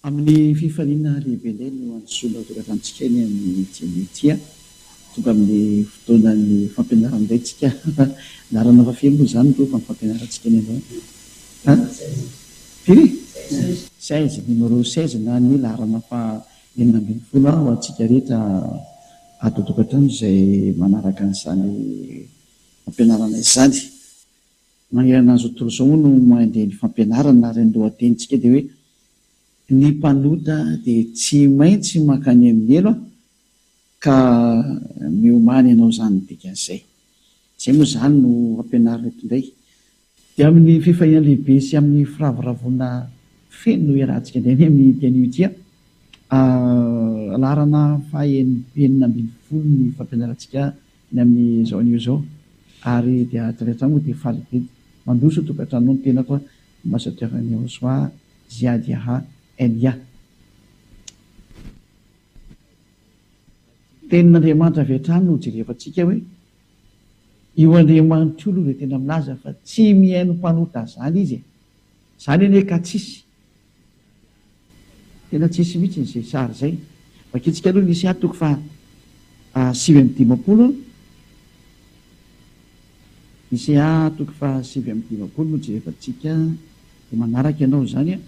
Amin'ny fifaliana lehibe indray no antsoina ho tokantranontsika eny amin'ny ity ity. Tonga amin'ny fotoanan'ny fampianarana indray tsika. Laharana fahafiry moa izany no fampianarantsika eny androany? An? Firy? 16, numéro 16 na ny laharana faha 16 ho antsika rehetra ato an-tokantrano izay manaraka an'izany fampianarana izany. Manerana an'izao tontolo izao moa no mandeha ny fampianarana ary ny lohatenintsika dia hoe ny mpanota dia tsy maintsy mankany amin'ny helo ka miomàna ianao izany ny dikan'izay. Izay moa izany no ampianarina eto indray. Dia amin'ny fifaliana lehibe sy amin'ny firavoravoana feno no iarahantsika indray ny amin'ity anio ity. Laharana faha 16 ny fampianarantsika ny amin'izao anio izao ary dia hatrany hatrany moa dia faly be mandroso tokantranonao ny tenako Ambassadeur Nehosoa Ziad Yaha Elia. Tenin'Andriamanitra avy hatrany no jerevantsika hoe io Andriamanitra io aloha dia tena milaza fa tsy mihaino mpanota zany izy e! Zany anie ka tsisy. Tena tsisy mihitsy izay sary izay. Vakintsika aloha ny Isaia toko faha 59. Isaia toko faha 59 no jerevantsika dia manaraka ianao izany an.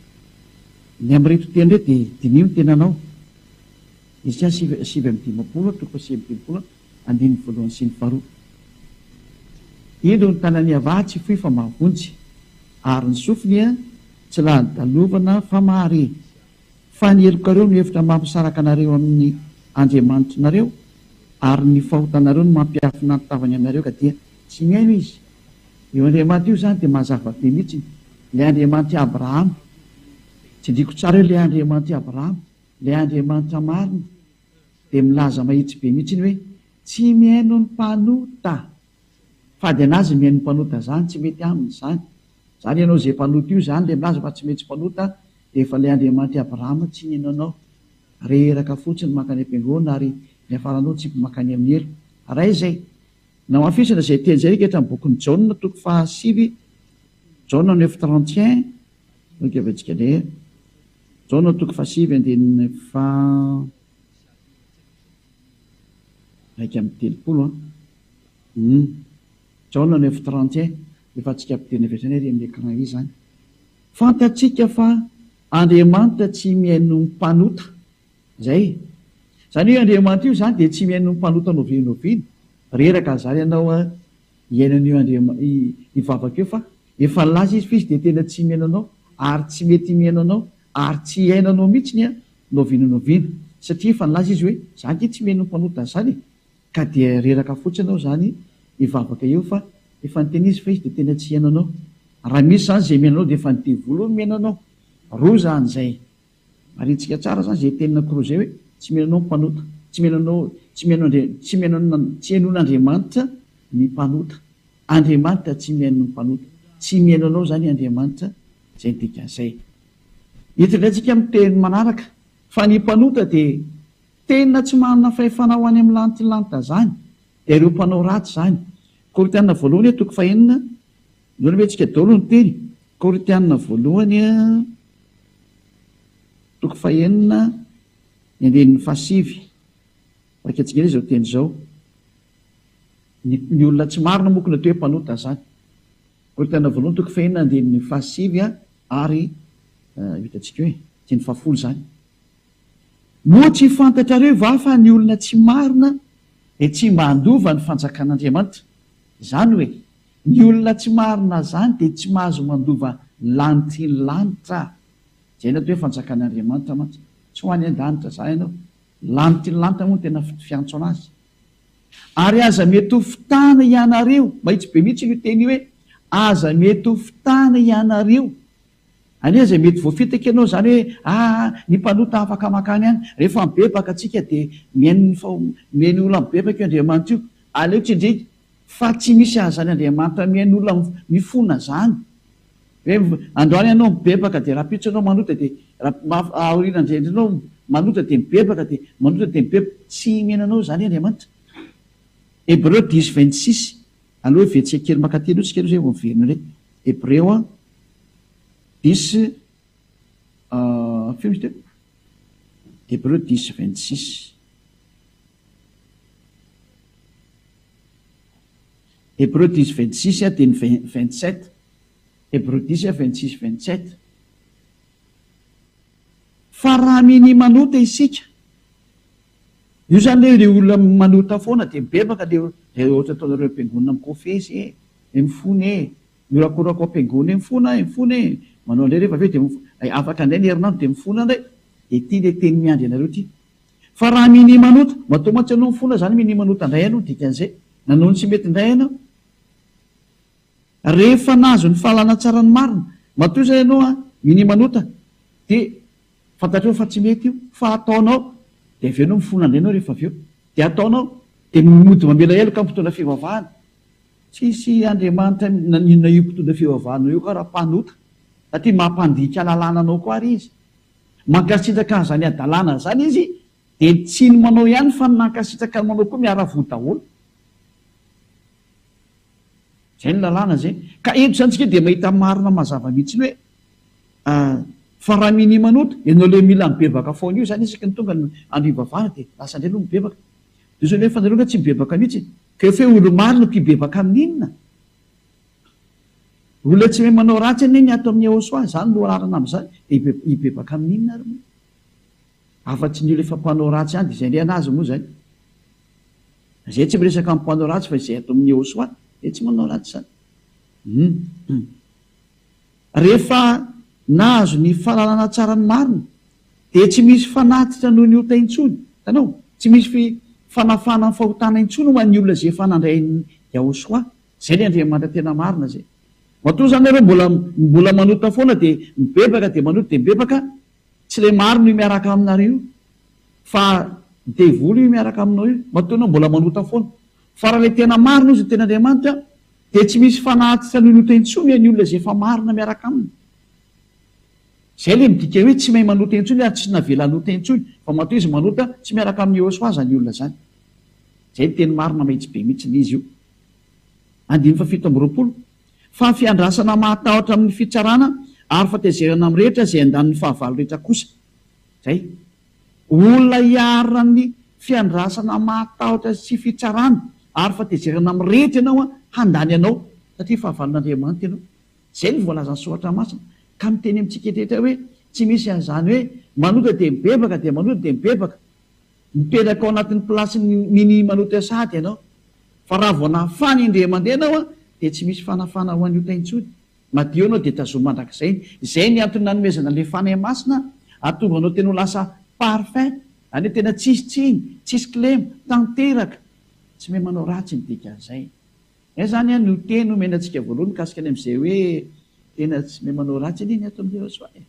Ny amin'ireto teny ireto dia diniho ny tenanao. Isaia 59 toko faha 59 andininy voalohany sy ny faharoa. Indro ny tanan'i Yavah tsy fohy fa mahavonjy, ary ny sofiny tsy lalodalovana fa mahare. Fa ny helokareo no efitra mampisaraka anareo amin'ny Andriamanitrinareo, ary ny fahotanareo no mampiafina ny tavany aminareo ka dia tsy mihaino Izy. Io Andriamanitra io izany dia mazava be mihitsy, ilay Andriamanitr'i Abrahama. Tsindriako tsara hoe ilay Andriamanitr'i Abrahama, ilay Andriamanitra marina. Dia milaza mahitsy be mihitsy ny hoe tsy mihaino ny mpanota. Fady anazy ny mihaino ny mpanota zany, tsy mety aminy zany. Zany ianao izay mpanota io zany le milaza fa tsy maintsy mpanota dia efa le Andriamanitr'i Abrahama tsy nihaino anao. Reraka fotsiny mankany am-piangonana ary ny hiafaranao tsipy mankany amin'ny helo. Ray izay. Namafisina izay teny izay rehetra amin'ny bokin'i Jaona toko fahasivy, Jaona neuf 31, Loka avy antsika indray. Jaona toko fahasivy andininy faha 31 an. Hum. Jaona neuf 31, efa antsika ampidirina avy hatrany ary amin'ny écran ery izany. Fantatsika fa Andriamanitra tsy mihaino ny mpanota. Izay. Izany hoe Andriamanitra io izany dia tsy mihaino ny mpanota n'oviana n'oviana. Reraka izany ianao an. Hiaino an'io Andriama hivavaka io fa efa nilaza izy fa izy dia tena tsy mihaino anao ary tsy mety mihaino anao ary tsy hihaino anao mihitsiny an n'oviana n'oviana satria efa nilaza izy hoe za ange tsy mihaino ny mpanota zany e ka dia reraka fotsiny anao zany hivavaka eo fa efa niteny izy fa izy dia tena tsy hihaino anao raha misy zany izay mihaino anao dia efa ny devoly hono mihaino anao roa zany izay Marintsika tsara zany zay tenina koroa zay hoe tsy mihaino anao ny mpanota, tsy mihaino anao, tsy mihaino Andria, tsy mihaino an, tsy henoin'Andriamanitra ny mpanota. Andriamanitra tsy mihaino ny mpanota. Tsy mihaino anao zany Andriamanitra, zay ny dikan'izay. Eto indray tsika miteny manaraka fa ny mpanota dia tena tsy manana fahefana ho any amin'ny lanitry ny lanitra zany, dia ireo mpanao ratsy zany. Korintiana voalohany toko fahenina, ndao aloha tsika daholo ny teny, Korintiana voalohany. Toko fahenina, ny andininy fahasivy. Vakintsika indray izao teny izao. Ny, ny olona tsy marina moa ko ny atao hoe mpanota izany. Korintiana voalohany toko fahenina andininy fahasivy ary hitantsika hoe andininy fahafolo izany. Moa tsy fantatrareo va fa ny olona tsy marina dia tsy mba handova ny fanjakan'Andriamanitra? Izany hoe, ny olona tsy marina izany dia tsy mahazo mandova lanitry ny lanitra. Izay ny atao hoe fanjakan'Andriamanitra mantsy. Tsy ho any an-danitra izany ianao. Lanitry ny lanitra moa no tena fiantso an'azy. Ary aza mety ho fitahana ianareo. Mahitsy be mihitsy io teny io hoe, aza mety ho fitahana ianareo. Anie izay mety voafitaka ianao izany hoe, aa, ny mpanota afaka mankany any. Rehefa mibebaka tsika dia mihaino ny faho, mihaino olona mibebaka io Andriamanitra io. Aleo tsindriana fa tsy misy an'izany Andriamanitra mihaino olona mifona izany. Hoe androany ianao mibebaka dia rahampitso ianao manota dia aoriana indray ianao manota dia mibebaka dia manota dia mibebaka. Tsy mihaino anao izany Andriamanitra. Hebreo dix 26, aleo heverintsika kely mankaty aloha tsika aloha izay vao miverina indray. Hebreo dix, firy izy teo? Hébreux dix 26. Hébreux dix 26 dia ny 27. Hébreux dix 26 27. Fa raha minia manota isika, io izany le le olona manota foana dia mibebaka le le ohatra ataonareo am-piangonana mikofesy e, le mifona e, mihorakoraka ao am-piangonana e, mifona e, mifona e, manao indray rehefa avy eo dia mifona, afaka indray ny herinandro dia mifona indray, dia ity le teny miandry anareo ity. Fa raha minia manota, matoa mantsy ianao mifona izany minia manota indray ianao, dikan'izay, nanao ny tsy mety indray ianao. Rehefa nahazo ny fahalalana tsara ny marina, matoa izay ianao an, minia manota, dia fantatrao fa tsy mety io, fa ataonao, dia avy eo ianao mifona indray ianao rehefa avy eo, dia ataonao, dia mody mamela heloka amin'ny mpitondra fivavahana. Tsisy Andriamanitra naninona io mpitondra fivavahana io koa raha mpanota, satria mampandika lalàna anao koa ary izy. Mankasitraka an'izany hadalana izany izy, dia tsy ny manao ihany fa ny nankasitraka ny manao koa miara-voa daholo. Zay ny lalàna zay. Ka eto zany tsika dia mahita marina mazava mihitsy ny hoe fa raha minia manota, ianao le mila mibebaka foana io zany isaky ny tonga ny andro hivavahana dia lasa indray aloha mibebaka. Dia zao nefa nareo nga tsy mibebaka mihitsy. Ka efa hoe olo-marina mpibebaka amin'inona? Olona tsy mahay manao ratsy anie ny ato amin'ny Ehosoa, zany no anarana amin'izany, dia hibebaka amin'inona ary moa? Afa-tsy ny olona efa mpanao ratsy ihany dia izay indray an'azy moa zany. Izay tsy miresaka amin'ny mpanao ratsy fa izay ato amin'ny Yehosua dia tsy manao ratsy izany. Hum. Rehefa nahazo ny fahalalana tsara ny marina dia tsy misy fanatitra noho ny ota intsony. Hitanao? Tsy misy fi fanafahana ny fahotana intsony ho an'ny olona izay efa nandray an'i Yahosua. Izay ilay Andriamanitra tena marina izay. Matoa izany nareo mbola mbola manota foana dia mibebaka dia manota dia mibebaka, tsy ilay marina io miaraka aminareo io. Fa devoly io miaraka aminao io, matoa ianao mbola manota foana. Fa raha ilay tena marina ozy ny tenin'Andriamanitra dia tsy misy fanahy tsy hanota intsony ny olona izay efa marina miaraka aminy. Izay ilay midika hoe tsy mahay manota intsony ary tsy navela hanota intsony, fa matoa izy manota tsy miaraka amin'i Yehosua izany olona izany. Izay ny teny marina mahitsy be mihitsy izy io. Andininy faha 27, Fa fiandrasana mahatahotra amin'ny fitsarana ary fatezerana mirehitra izay andanin'ny fahavalo rehetra kosa. Izay. Olona iharan'ny fiandrasana mahatahotra sy fitsarana ary fatezerana mirehitra ianao handany anao satria fahavalon'Andriamanitra ianao. Izay no voalazan'ny Soratra Masina. Ka miteny amintsika rehetra hoe tsy misy an'izany hoe manota dia mibebaka dia manota dia mibebaka. Mipetraka ao anatin'ny place-n'ny minia manota sahady ianao. Fa raha vao nafana indray mandeha ianao dia tsy misy fanafana ho an'ny ota intsony. Madio ianao dia tazomy mandrakizay. Izay ny antony nanomezana an'ilay Fanahy Masina hahatonga anao tena ho lasa parfait, izany hoe tena tsisy tsiny, tsisy kilema, tanteraka, tsy mahay manao ratsy ny dikan'izay. Izay izany no teny omena antsika voalohany mikasika ny amin'izay hoe tena tsy mahay manao ratsy anie ny ato amin'ny Yehosua e.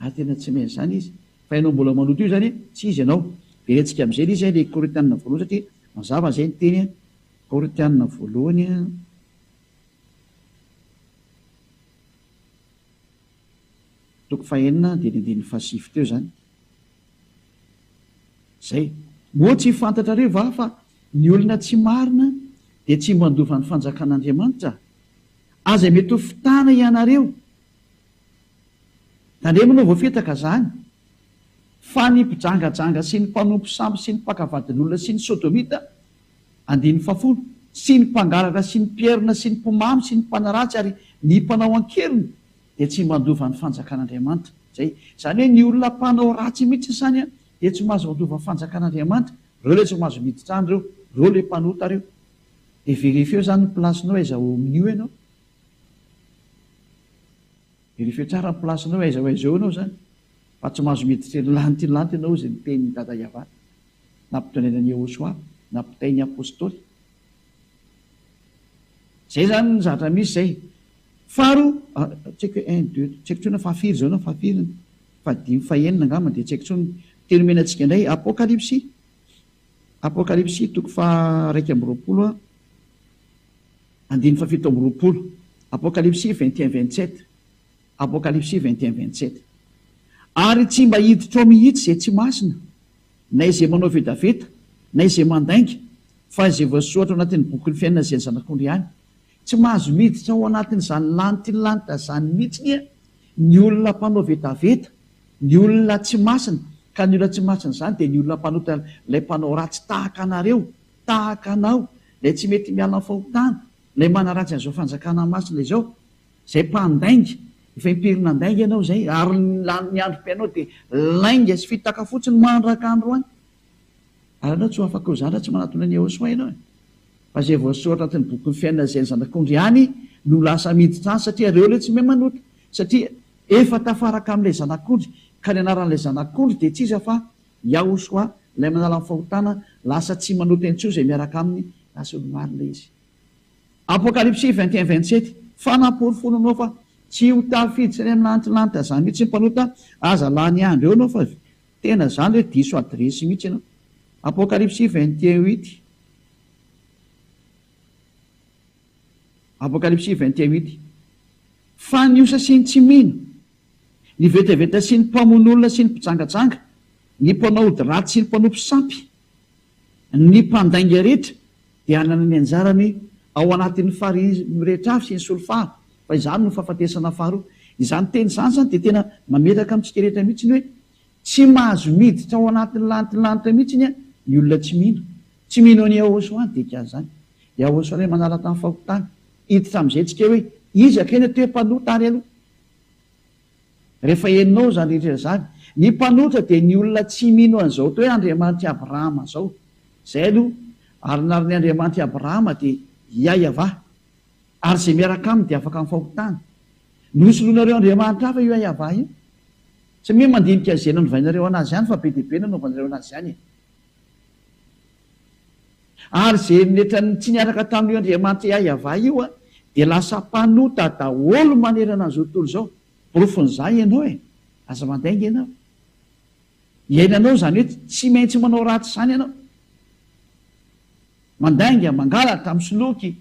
Ary tena tsy mahay an'izany izy. Fa ianao mbola manoto io izany, tsy izy ianao. Verentsika amin'izay ilay izy, ilay Korintianina voalohany satria mazava izay ny teny Korintianina voalohany. Toko fahenina dia ny andininy fahasivy teo izany. Izay. Moa tsy fantatrareo va fa ny olona tsy marina dia tsy mandova ny fanjakan'Andriamanitra? Aza mety ho fitana ianareo. Tandremo anao voafitaka izany. Fa ny mpijangajanga sy ny mpanompo sampy sy ny mpaka vadin'olona sy ny sodomita Andininy fahafolo, Sy ny mpangalatra sy ny mpierina sy ny mpimamo sy ny mpanaratsy ary ny mpanao an-keriny dia tsy mandova ny fanjakan'Andriamanitra. Izay. Izany hoe ny olona mpanao ratsy mihitsy izany dia tsy mahazo mandova ny fanjakan'Andriamanitra. Ireo ilay tsy mahazo miditra any ireo. Ireo ilay mpanota ireo. Dia verifieo izany ny place-nao aiza ao amin'io ianao. Verifieo tsara ny place-nao aiza ho aiza eo ianao izany. Fa tsy mahazo miditra eny lanitra eny lanitra ianao hozy ny tenin'i Dada Yavah. Nampitondrena an'i Yehosua, nampitain'ny Apostoly. Zay zany ny zavatra misy zay. Faharoa, tsy haiko hoe un, deux, tsy haiko intsony hoe fahafiry zao na fahafiriny, fahadimy, fahenina angamba dia tsy haiko intsony. Teny omena antsika indray, Apokalypsy. Apokalypsy toko faha-21 andininy faha-27. Apokalypsy 21 27. Apokalypsy 21 27. Ary tsy mba hiditra ao mihitsy izay tsy masina, na izay manao vetaveta, na izay mandainga, fa izay voasoratra ao anatin'ny bokin'ny fiainana izay ny Zanak'ondry ihany. Tsy mahazo miditra ao anatin'izany lantilanta izany mihitsy anie ny olona mpanao vetaveta, ny olona tsy masina. Ka ny olona tsy masina izany dia ny olona mpanota ilay mpanao ratsy tahaka anareo, tahaka anao, ilay tsy mety miala amin'ny fahotana, ilay manaratsy an'izao fanjakana masina izao, izay mpandainga, efa impiry nandainga ianao izay, ary ny ny androm-piainao dia lainga sy fitaka fotsiny mandraka androany. Ary ianao tsy ho afaka ho izany raha tsy manatona an'i Yehosua ianao e. Fa izay voasoratra anatin'ny bokin'ny fiainana izay ny Zanak'ondry ihany no lasa miditra any satria ireo ilay tsy mahay manota, satria efa tafaraka amin'ilay Zanak'ondry, ka ny anaran'ilay Zanak'ondry dia tsy iza fa Yahoshuah, ilay manala ny fahotana, lasa tsy manota intsony izay miaraka aminy, lasa olo-marina izy. Apokalypsy 21 27, Fanaporofoana anao fa tsy ho tafiditra any amin'ny lantilanty azany mihitsy ny mpanota, aza lany andro eo anao fa tena zany hoe diso adiresy mihitsy ianao. Apokalypsy 21 huit. Apokalypsy 21 huit. Fa ny osa sy ny tsy mino, ny vetaveta sy ny mpamono olona sy ny mpijangajanga, ny mpanao ody ratsy sy ny mpanompo sampy, ny mpandainga rehetra dia hanana ny anjarany ao anatin'ny farihy mirehitra afo sy ny solifara, fa izany no fahafatesana faharoa. Izany teny izany izany dia tena mametraka amintsika rehetra mihitsy ny hoe tsy mahazo miditra ao anatin'ny lantilanitra mihitsy ny olona tsy mino. Tsy mino an'i Yahoshuah ny dikan'izany. Yahoshuah ilay manala tamin'ny fahotana. Hiditra amin'izay tsika hoe iza kay ny atao hoe mpanota ary aloha? Rehefa henonao izany rehetra izany, ny mpanota dia ny olona tsy mino an'izao atao hoe Andriamanitr'i Abrahama izao. Izay aloha. Ary ny anaran'ny Andriamanitr'i Abrahama dia Yaiavah. Ary izay miaraka aminy dia afaka amin'ny fahotana. Nosoloinareo andriamanitra hafa io Yaiavah io. Tsy hoe mandinika izay nanovainareo anazy ihany fa be dia be nanaovanareo anazy ihany e. Ary izay netran'ny tsy niaraka tamin'io Andriamanitra Yaiavah io dia lasa mpanota daholo manerana an'izao tontolo izao. Porofon'izany ianao e! Aza mandainga ianao. Iainanao izany hoe tsy maintsy manao ratsy izany ianao. Mandainga, mangalatra, misoloky.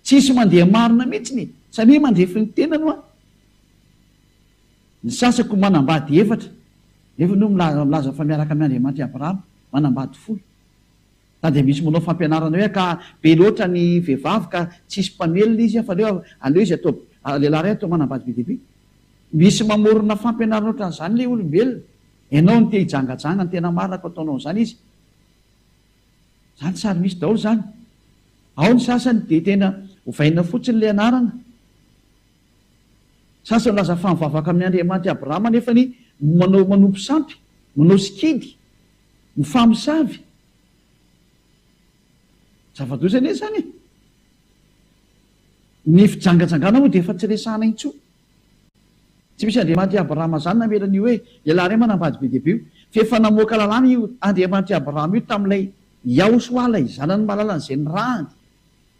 Tsisy mandeha marina mihitsy e! Samia mandrefy ny tenany hoa. Ny sasany koa manambady efatra, nefa aloha milaza milaza fa miaraka amin' Andriamanitra i Abrahama, manambady folo. Sa dia misy manao fampianarana hoe ka be loatra ny vehivavy ka tsisy mpamelona izy fa aleo aleo izy atao lehilahy iray atao manambady be dia be. Misy mamorona fampianarana ohatran'izany ilay olombelona. Ianao no te hijangajanga, ny tena marina ko ataonao an'izany izy. Izany sary misy daholo izany. Ao ny sasany dia tena ovaina fotsiny ilay anarana. Sasany milaza fa mivavaka amin' Andriamanitr' i Abrahama nefa ny manao manompo sampy, manao sikidy, mifamosavy. Zava-doza anie izany e! Ny fijangajangana moa dia efa tsy resahana intsony. Tsy misy Andriamanitr' i Abrahama izany namela an'io hoe lehilahy iray manambady be dia be io. Fa efa namoaka lalàna io Andriamanitr' i Abrahama io tamin'ilay Yahoshua ilay zanany malalany izay nirahany.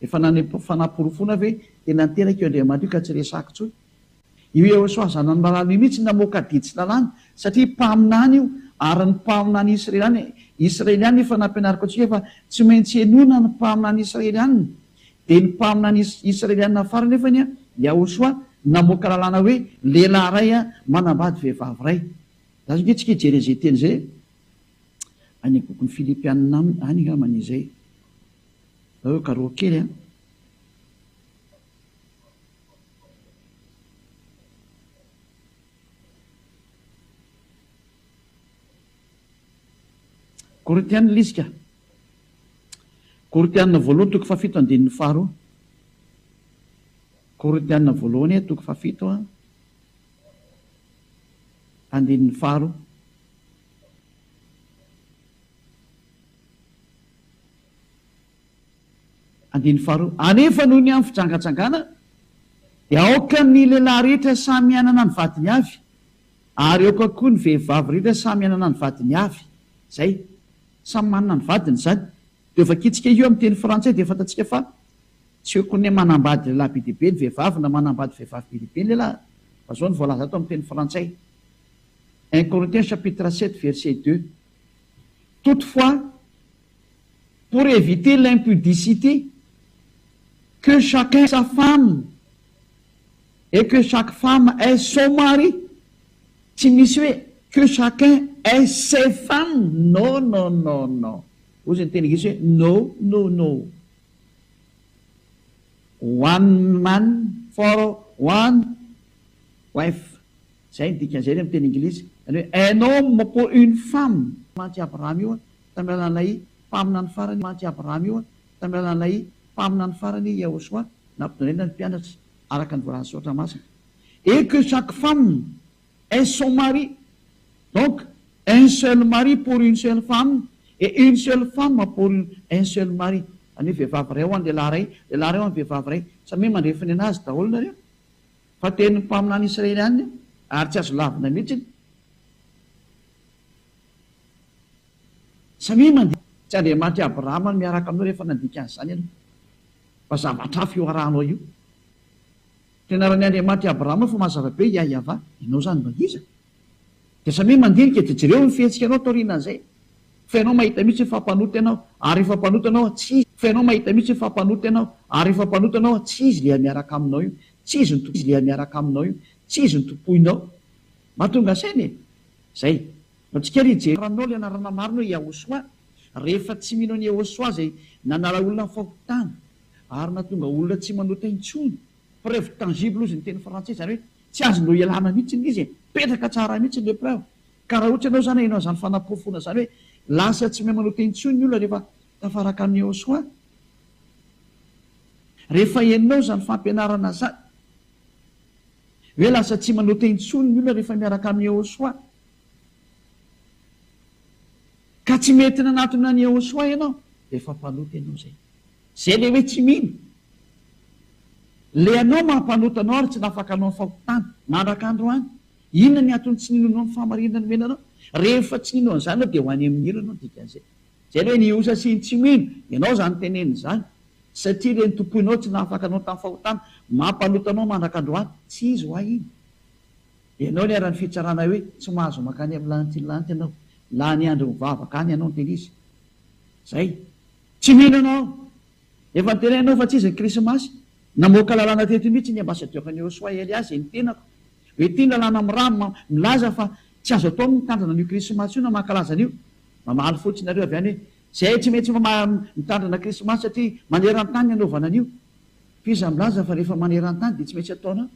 Efa naneho fanaporofoana ve dia nanteraka io Andriamanitra io ka tsy resahako intsony? Io Yehosua zanany malala io mihitsy namoaka didy sy lalàna satria mpaminany io ary ny mpaminany israeliana israeliana efa nampianariko antsika fa tsy maintsy henoina ny mpaminany israeliana dia ny mpaminany israeliana farany nefany Yahosua namoaka lalàna hoe lehilahy iray manambady vehivavy iray. Za ange tsika hijery an'izay teny izay any bokin'ny Filipianina any angambany izay. Eo karoa kely an. Korintiana ilay izy ka. Korintiana voalohany toko fahafito andininy faharoa. Korintiana voalohany toko fahafito andininy faharoa. Andininy faharoa, Anefa noho ny amin'ny fijangajangana, dia aoka ny lehilahy rehetra samy hanana ny vadiny avy, ary aoka koa ny vehivavy rehetra samy hanana ny vadiny avy. Izay. Samy manana ny vadiny izany. Dia vakintsika io amin'ny teny frantsay dia fantatsika fa tsy hoe koa ny manambady lehilahy be dia be ny vehivavy na manambady vehivavy be dia be ny lehilahy. Fa izao no voalaza ato amin'ny teny frantsay. Un Corinthiens chapitre 7 verset 2. Toutefois, pour éviter l'impudicité, que chacun sa femme et que chaque femme ait son mari. Tsy misy hoe que chacun ait ses femmes, non non non non. Hozy ny teny anglisy hoe no no no. One man for one wife. Zay ny dikan'izay ny amin'ny teny anglisy. Izany hoe un homme pour une femme. Mantsy Abrahama io tamin'ny alalan'ilay mpaminany farany mantsy Abrahama io tamin'ny alalan'ilay mpaminany farany Yahoshuah nampidonena ny mpianatra araka ny voalazan'ny Soratra Masina et que chaque femme ait son mari donc un seul mari pour une seule femme et une seule femme pour un seul mari izany hoe vehivavy iray ho an'ny lehilahy iray, lehilahy iray ho an'ny vehivavy iray samia mandrefy ny anazy daholo nareo fa tenin'ny mpaminany Israely ihany ary tsy azo lavina mihitsy. Samia mandinika. Tsy Andriamanitr'i Abrahama no miaraka aminao rehefa nandika an'izany ianao, fa zavatra hafa io arahanao io. Fianaran'i Andriamanitr'i Abrahama fa mazava be Yahyaavah, ianao izany mba iza? Dia samia mandinika dia jereo ny fihetsikanao taorianan'izay. Fa ianao mahita mihitsy fa mpanota ianao, ary rehefa mpanota ianao, tsy izy, fa ianao mahita mihitsy fa mpanota ianao, ary rehefa mpanota ianao, tsy izy ilay miaraka aminao io, tsy izy no, izy ilay miaraka aminao io, tsy izy no tompoinao. Mahatonga saina e! Zay. Antsika ry hijery anao ilay anarana marina hoe Yahoshuah, rehefa tsy mino an'i Yahoshuah izay nanala olona amin'ny fahotana ary nahatonga olona tsy manota intsony, preuve tangible hozy ny teny frantsay, izany hoe tsy azonao ialana mihitsy ilay izy e, mipetraka tsara mihitsy ilay preuve, ka raha ohatra ianao izany haheno an'izany fanaporofoana izany hoe lasa tsy mahay manota intsony ny olona rehefa tafaraka amin'i Yahoshuah, rehefa henonao izany fampianarana izany hoe lasa tsy manota intsony ny olona rehefa miaraka amin'i Yahoshuah, Ka tsy mety nanatona an'i Yehosua ianao dia efa mpanota ianao izay. Izay ilay hoe tsy mino. Ilay anao maha mpanota anao ary tsy nafaka anao ny fahotana mandraka androany. Inona ny antony tsy ninoanao ny fahamarinana nomena anao? Rehefa tsy nino an'izany ianao dia ho any amin'ny helo ianao dikan'izay. Izay ilay hoe ny osa sy ny tsy mino. Ianao izany tenenina izany. Satria ilay notompoinao tsy nahafaka anao tamin'ny fahotana maha mpanota anao mandraka androany. Tsy izy hoa iny. Ianao niharan'ny fitsarana hoe tsy mahazo mankany amin'ny lanitra iny lanitra ianao, lany andro mivavaka any ianao niteny izy. Zay. Tsy mino anao aho. Efa nitenenina ianao fa tsy izy ny krismasy. Namoaka lalàna teto mihitsy ny ambassadeur-n'i Yosua Elias izay ny tenako. Hoe ity ny lalàna miraha milaza fa tsy azo atao ny mitandrina an'io krismasy io na mankalaza an'io. Mamaly fotsiny nareo avy any hoe zay tsy maintsy mitandrina krismasy satria maneran-tany ny anaovana an'io. F'iza milaza fa rehefa maneran-tany dia tsy maintsy ataonao?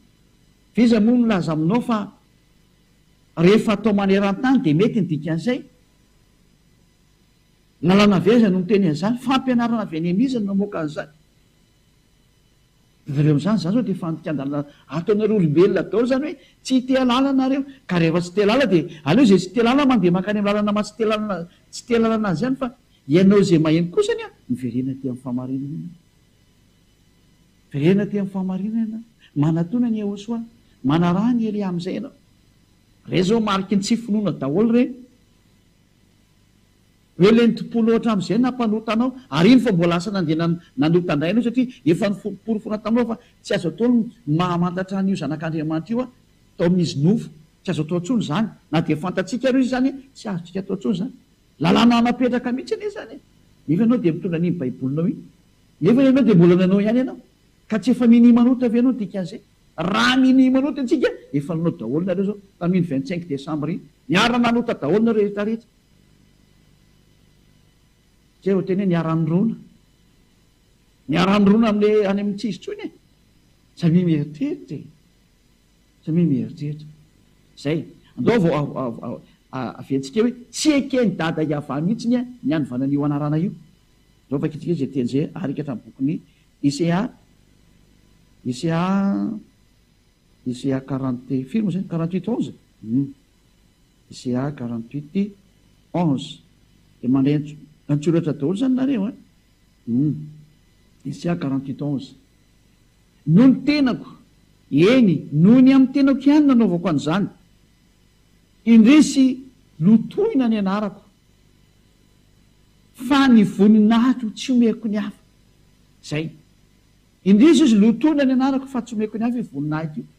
F'iza moa milaza aminao fa rehefa atao maneran-tany dia mety ny dikan'izay? Lalàna avy aiza no miteny an'izany? Fampianarana avy any amin'iza no namoaka an'izany? Jereo amin'izany, izany izao dia fandikan-dalàna ataonareo olombelona daholo izany hoe tsy te hahalala nareo, ka rehefa tsy te hahalala dia aleo izay tsy te hahalala mandeha mankany amin'ny lalana maha tsy te hahalala tsy te hahalala azy ihany fa ianao izay maheno kosany an, miverena aty amin'ny fahamarinana ianao. Verena aty amin'ny fahamarinana, manatona an'i Yehosua, manaraha an'i Elia amin'izay ianao. Ireny izao mariky ny tsy finoana daholo ireny. Hoe ilay nitompoanao hatramin'izay nampanota anao, ary iny fa mbola lasa nandeha nanota indray ianao satria efa noporofoina taminao fa tsy azo atao ny mahamantatra an'io Zanak'Andriamanitra io tao amin'izy nofo. Tsy azo atao intsony izany. Na dia fantatsika ary izy izany, tsy azontsika atao intsony izany. Lalàna napetraka mihitsy anie izany e. Nefa ianao dia mitondra an'iny Baibolinao iny. Nefa ianao dia mbola nanao ihany ianao. Ka tsy efa minia manota ve ianao ny dikan'izay? Raha minia manota isika, efa nanao daholo nareo zao tamin'iny 25 décembre iny. Niara nanota daholo nareo rehetra rehetra. Zay vao teny hoe niara nirona. Niara nirona amin'le any amin'ny tsy izy intsony e. Samia mieritreritra e. Samia mieritreritra. Zay. Andao vao aventsika hoe tsy eken'i Dada Yavah mihitsy ny hanovana an'io anarana io. Zao vakintsika izay teny izay arikatra amin'ny bokin'ny Isaiah, Isaiah, Isaiah quarante, firy moa izay? 48 11? Hum. Isaiah 48 11. Dia mandray antsoratra daholo izany nareo an? Hum. Isaiah 48 11. Noho ny tenako, eny, noho ny amin'ny tenako ihany nanaovako an'izany. Indrisy lotoina ny anarako. Fa ny voninahitro tsy omeko ny hafa. Zay. Indrisy izy lotoina ny anarako fa tsy omeko ny hafa io voninahitra io.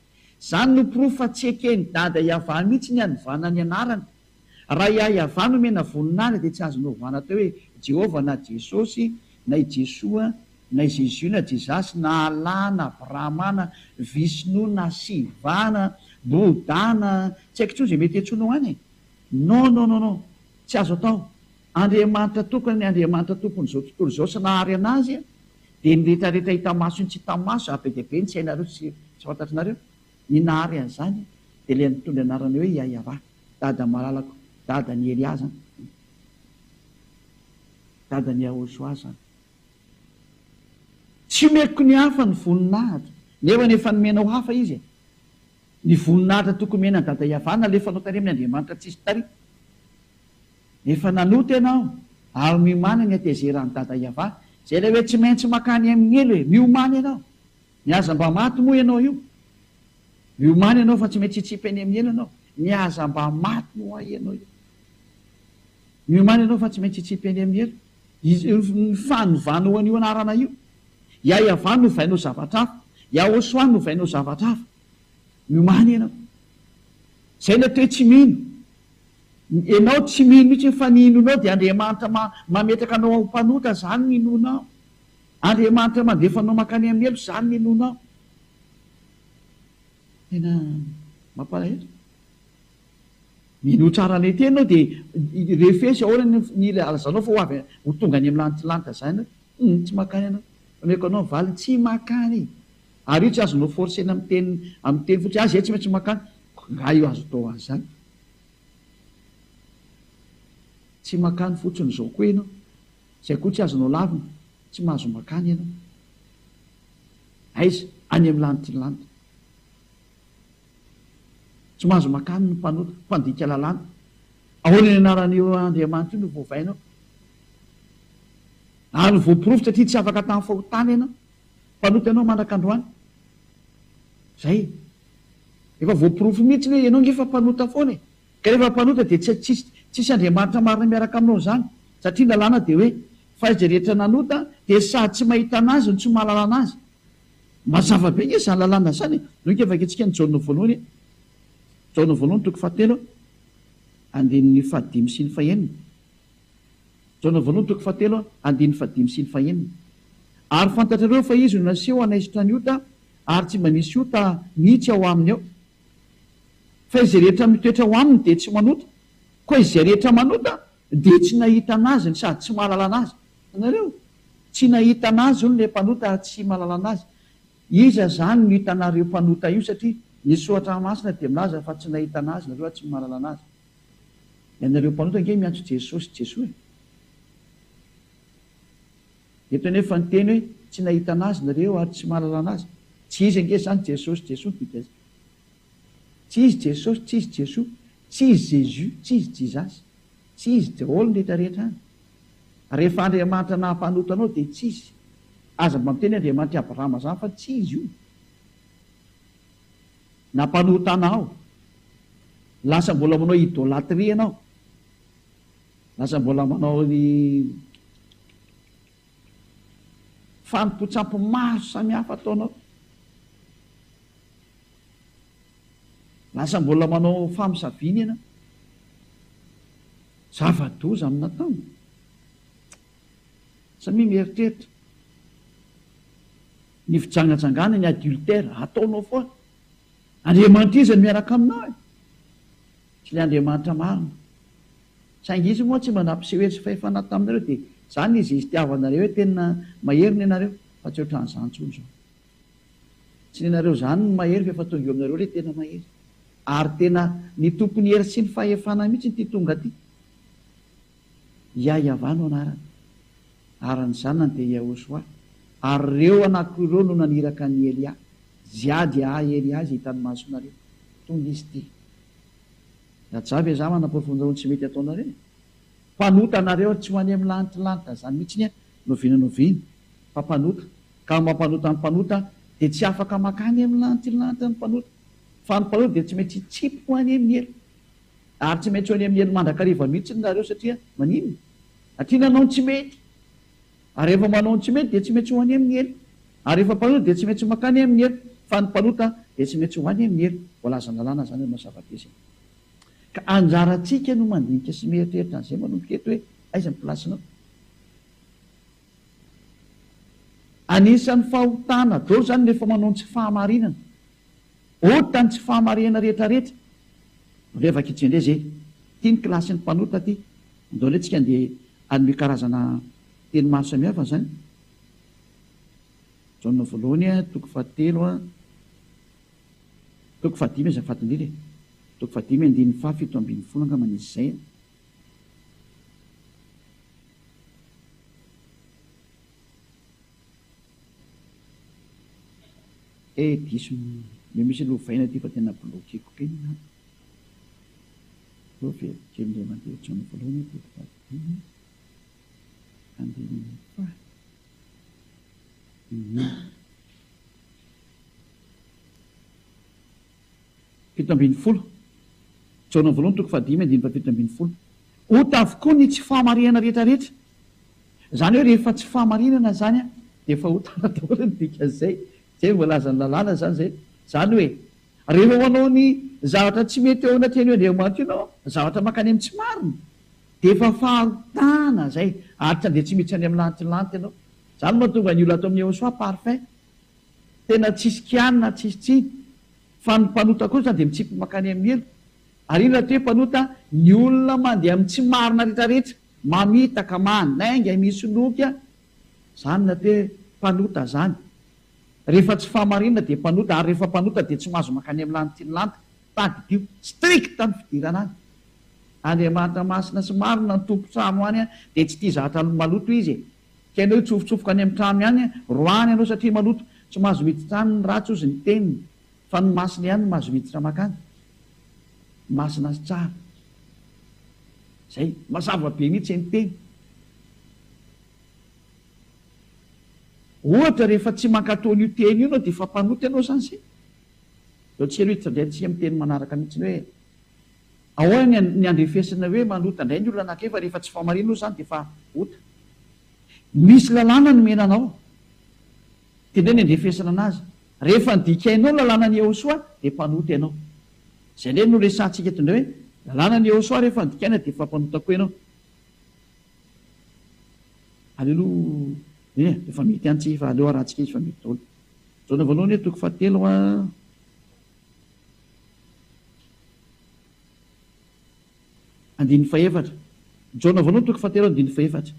Zany no porofo fa tsy eken'i Dada Yavah mihitsy ny hanovana ny anarany. Raha i Yavah no omena voninahitra dia tsy azo novana atao hoe Jehovah na Jesosy na i Jesoa na i Jésus na Jesus na Allah na Brahma na Vishnu na Shiva na Bouddha na tsy haiko intsony izay mety hiantsoanao any e. Non non non non. Tsy azo atao. Andriamanitra tokana ny Andriamanitra tompon'izao tontolo izao sy nahary anazy dia ny retraretra hita maso sy ny tsy hita maso ary be dia be ny tsy hainareo sy tsy fantatrinareo ny nahary an'izany dia ilay nitondra anarana hoe Yayavah. Dada malalako, dadan'i Elia zany. Dadan'i Yahoshua zany. Tsy omeko ny hafa ny voninahitra, nefa efa nomenao hafa izy e. Ny voninahitra tokony omena an'i Dada Yavah nalefanao tary amin'ny Andriamanitra tsisy tary. Efa nanota ianao ary miomàna ny hatezeran'i Dada Yavah. Izay ilay hoe tsy maintsy makany amin'ny helo e. Miomàna ianao. Ny aza mba maty moa ianao io. Miomàna ianao fa tsy maintsy hitsipy any amin'ny helo ianao. Ny aza mba maty moa ianao io. Miomàna ianao fa tsy maintsy hitsipy any amin'ny helo. Ny fanovanao an'io anarana io. Yah-Yavah novainao zavatra hafa. Yahoshuah novainao zavatra hafa. Miomàna ianao. Izay ilay atao hoe tsy mino. Ianao tsy mino mihitsy fa ny inoanao dia Andriamanitra mametraka anao ho mpanota, izany ny inoanao. Andriamanitra mandefa anao mankany amin'ny helo, izany ny inoanao. Tena mampalahelo. Minoa tsara an'ilay teny ianao dia refesy ahoana ny ilazanao fa ho avy ho tonga any amin'ny lanitra lanitra izany ianao. Hum, tsy mankany ianao. Omeko anao ny valiny, tsy mankany. Ary io tsy azonao forcer-na amin'ny teny amin'ny teny fotsiny, ah izay tsy maintsy mankany. Nga io azo atao an'izany? Tsy mankany fotsiny izao koa ianao. Izay koa tsy azonao lavina, tsy mahazo mankany ianao. Aiza? Any amin'ny lanitry ny lanitra. Tsy mahazo mankany ny mpanota, mpandika lalàna. Ahoana ny anaran'io Andriamanitra io no voavainao? Ary voaporofo satria tsy afaka tamin'ny fahotana ianao. Mpanota ianao mandraka androany. Zay. Efa voaporofo mihitsy hoe ianao nge efa mpanota foana e. Ka rehefa mpanota dia tsy tsisy tsisy Andriamanitra marina miaraka aminao izany. Satria ny lalàna dia hoe fa izay rehetra nanota dia sady tsy mahita an'Azy no tsy mahalala an'Azy. Mazava be nge izany lalàna izany e. Ndao nge vakintsika ny Jaona voalohany e. Jaona voalohany toko fahatelo andininy fahadimy sy ny fahenina. Jaona voalohany toko fahatelo andininy fahadimy sy ny fahenina. Ary fantatrareo fa Izy no naseho hanaisotra ny ota ary tsy mba misy ota mihitsy ao aminy ao. Fa izay rehetra mitoetra ao aminy dia tsy manota, koa izay rehetra manota dia tsy nahita an'Azy no sady tsy mahalala an'Azy. Hitanareo? Tsy nahita an'Azy hono ilay mpanota ary tsy mahalala an'Azy. Iza izany no hitanareo mpanota io satria ny Soratra Masina dia milaza fa tsy nahita an'Azy nareo ary tsy mahalala an'Azy. Ianareo mpanota ange miantso Jesosy Jesoa e! Eto anefa ny teny hoe tsy nahita an'Azy nareo ary tsy mahalala an'Azy. Tsy izy ange izany Jesosy Jesoa no dikany. Tsy izy Jesosy, tsy izy Jesoa, tsy izy Jésus, tsy izy Jesus. Tsy izy daholo ny rehetra rehetra any. Rehefa Andriamanitra naha-mpanota anao dia tsy izy. Aza mba miteny Andriamanitr'i Abrahama izany fa tsy izy io. Nampanota anao. Lasa mbola manao idolatrie ianao. Lasa mbola manao ny fanompoan-tsampy maro samihafa ataonao. Lasa mbola manao famosaviana ianao. Zava-doza amin'ny natao. Samia mieritreritra. Ny fijangajangana, ny adultère, ataonao foana. Andriamanitra iza no miaraka aminao e? Tsy ilay Andriamanitra marina. Saingy Izy moa tsy mba nampiseho hery sy fahefana taminareo dia izany izy itiavanareo hoe tena mahery ny anareo fa tsy ohatran'izany intsony izao. Tsy ny anareo izany no mahery fa efa tonga eo aminareo ilay tena mahery. Ary tena ny tompon'ny hery sy ny fahefana mihitsy ity tonga ity. Yah-Yavah no anarany. Ary ny zanany dia Yahoshuah. Ary ireo anankiroa ireo no naniraka an'i Elia. Zia dia ahy Elia izay hitan'ny masonareo. Tonga izy ity. Raja ve za manaporofo ny tsy mety ataonareo e? Mpanota nareo ary tsy ho any amin'ny lanitra lanitra zany mihitsy ny n'oviana n'oviana fa mpanota ka mampanota ny mpanota dia tsy afaka makany amin'ny lanitra lanitra ny mpanota fa ny mpanota dia tsy maintsy hitsipy ho any amin'ny helo ary tsy maintsy ho any amin'ny helo mandrakariva mihitsy nareo satria maninona? Satria nanao ny tsy mety Ary rehefa manao ny tsy mety dia tsy maintsy ho any amin'ny helo. Ary rehefa mpanota dia tsy maintsy mankany amin'ny helo. Fa ny mpanota dia tsy maintsy ho any amin'ny helo. Voalazan'ny lalàna izany hanao zava-dehibe. Ka anjarantsika no mandinika sy mieritreritra an'izay manomboka eto hoe aiza ny place-nao. Anisan'ny fahotana daholo izany rehefa manao ny tsy fahamarinana. Ota ny tsy fahamarinana rehetra rehetra. Revaka itsy indray ze. Ty ny kilasin'ny mpanota ty. Andao indray tsika andeha hanome karazana teny maro samihafa zany. Jaona voalohany toko fahatelo a, toko fahadimy azafady indrindra e. Toko fahadimy andininy faha 17 angambany izy izay an. Eh diso ny misy lovaina ity fa tena bloquer-ko be ny ato. Aleo averiko kely indray mandeha Jaona voalohany toko fahadimy andininy faha. 17. Jaona voalohany toko fahadimy andininy faha 17. Ota avokoa ny tsy fahamarinana rehetra rehetra. Izany hoe rehefa tsy fahamarinana izany dia efa otana daholo ny dikan'izay. Izay no voalazan'ny lalàna izany izay. Izany hoe rehefa manao ny zavatra tsy mety eo anatrehan'io Andriamanitra io ianao, zavatra mankany amin'ny tsy marina, dia efa fahotana izay ary tsy handeha tsy miditra any amin'ny lanitry ny lanitra ianao. Izany no mahatonga ny olona ato amin'ny Yehosua parfait. Tena tsisy kianina, tsisy tsiny. Fa ny mpanota kosa dia mitsipy mankany amin'ny helo. Ary inona ty hoe mpanota? Ny olona mandeha amin'ny tsy marina rehetra rehetra, mamitaka, manainga, misoloky a! Zany no atao hoe mpanota zany. Rehefa tsy fahamarinana dia mpanota, ary rehefa mpanota dia tsy mahazo mankany amin'ny lanitry ny lanitra. Tadidio, strict ny fidirana any. Andriamanitra masina sy marina ny tompon-trano any dia tsy tia zavatra maloto Izy e. Ka ianao hitsofotsofoka any amin'ny trano ihany, roahiny ianao satria maloto. Tsy mahazo miditra any ny ratsy hozy ny teniny, fa ny masina ihany no mahazo miditra mankany. Masina sy tsara. Zay. Mazava be mihitsy ny teny. Ohatra rehefa tsy mankatò an'io teny io ianao dia efa mpanota ianao izany izay. Izao tsika aloha hiditra indray tsika amin'ny teny manaraka mihitsy hoe ahoana ny ny andrefesana hoe manota indray ny olona anankiray fa rehefa tsy fahamarinana io izany dia efa ota. Misy lalàna nomena anao. Tendreo ny andrefesana anazy. Rehefa nodikainao ny lalànan'i Yehosua dia mpanota ianao. Izay indray no resahantsika eto indray hoe lalànan'i Yehosua rehefa nodikaina dia efa mpanota koa ianao. Aleo aloha e, efa mety ihany tsika fa aleo arahantsika izy fa mety daholo. Jaona voalohany toko fahatelo a. Andininy fahefatra. Jaona voalohany toko fahatelo andininy fahefatra.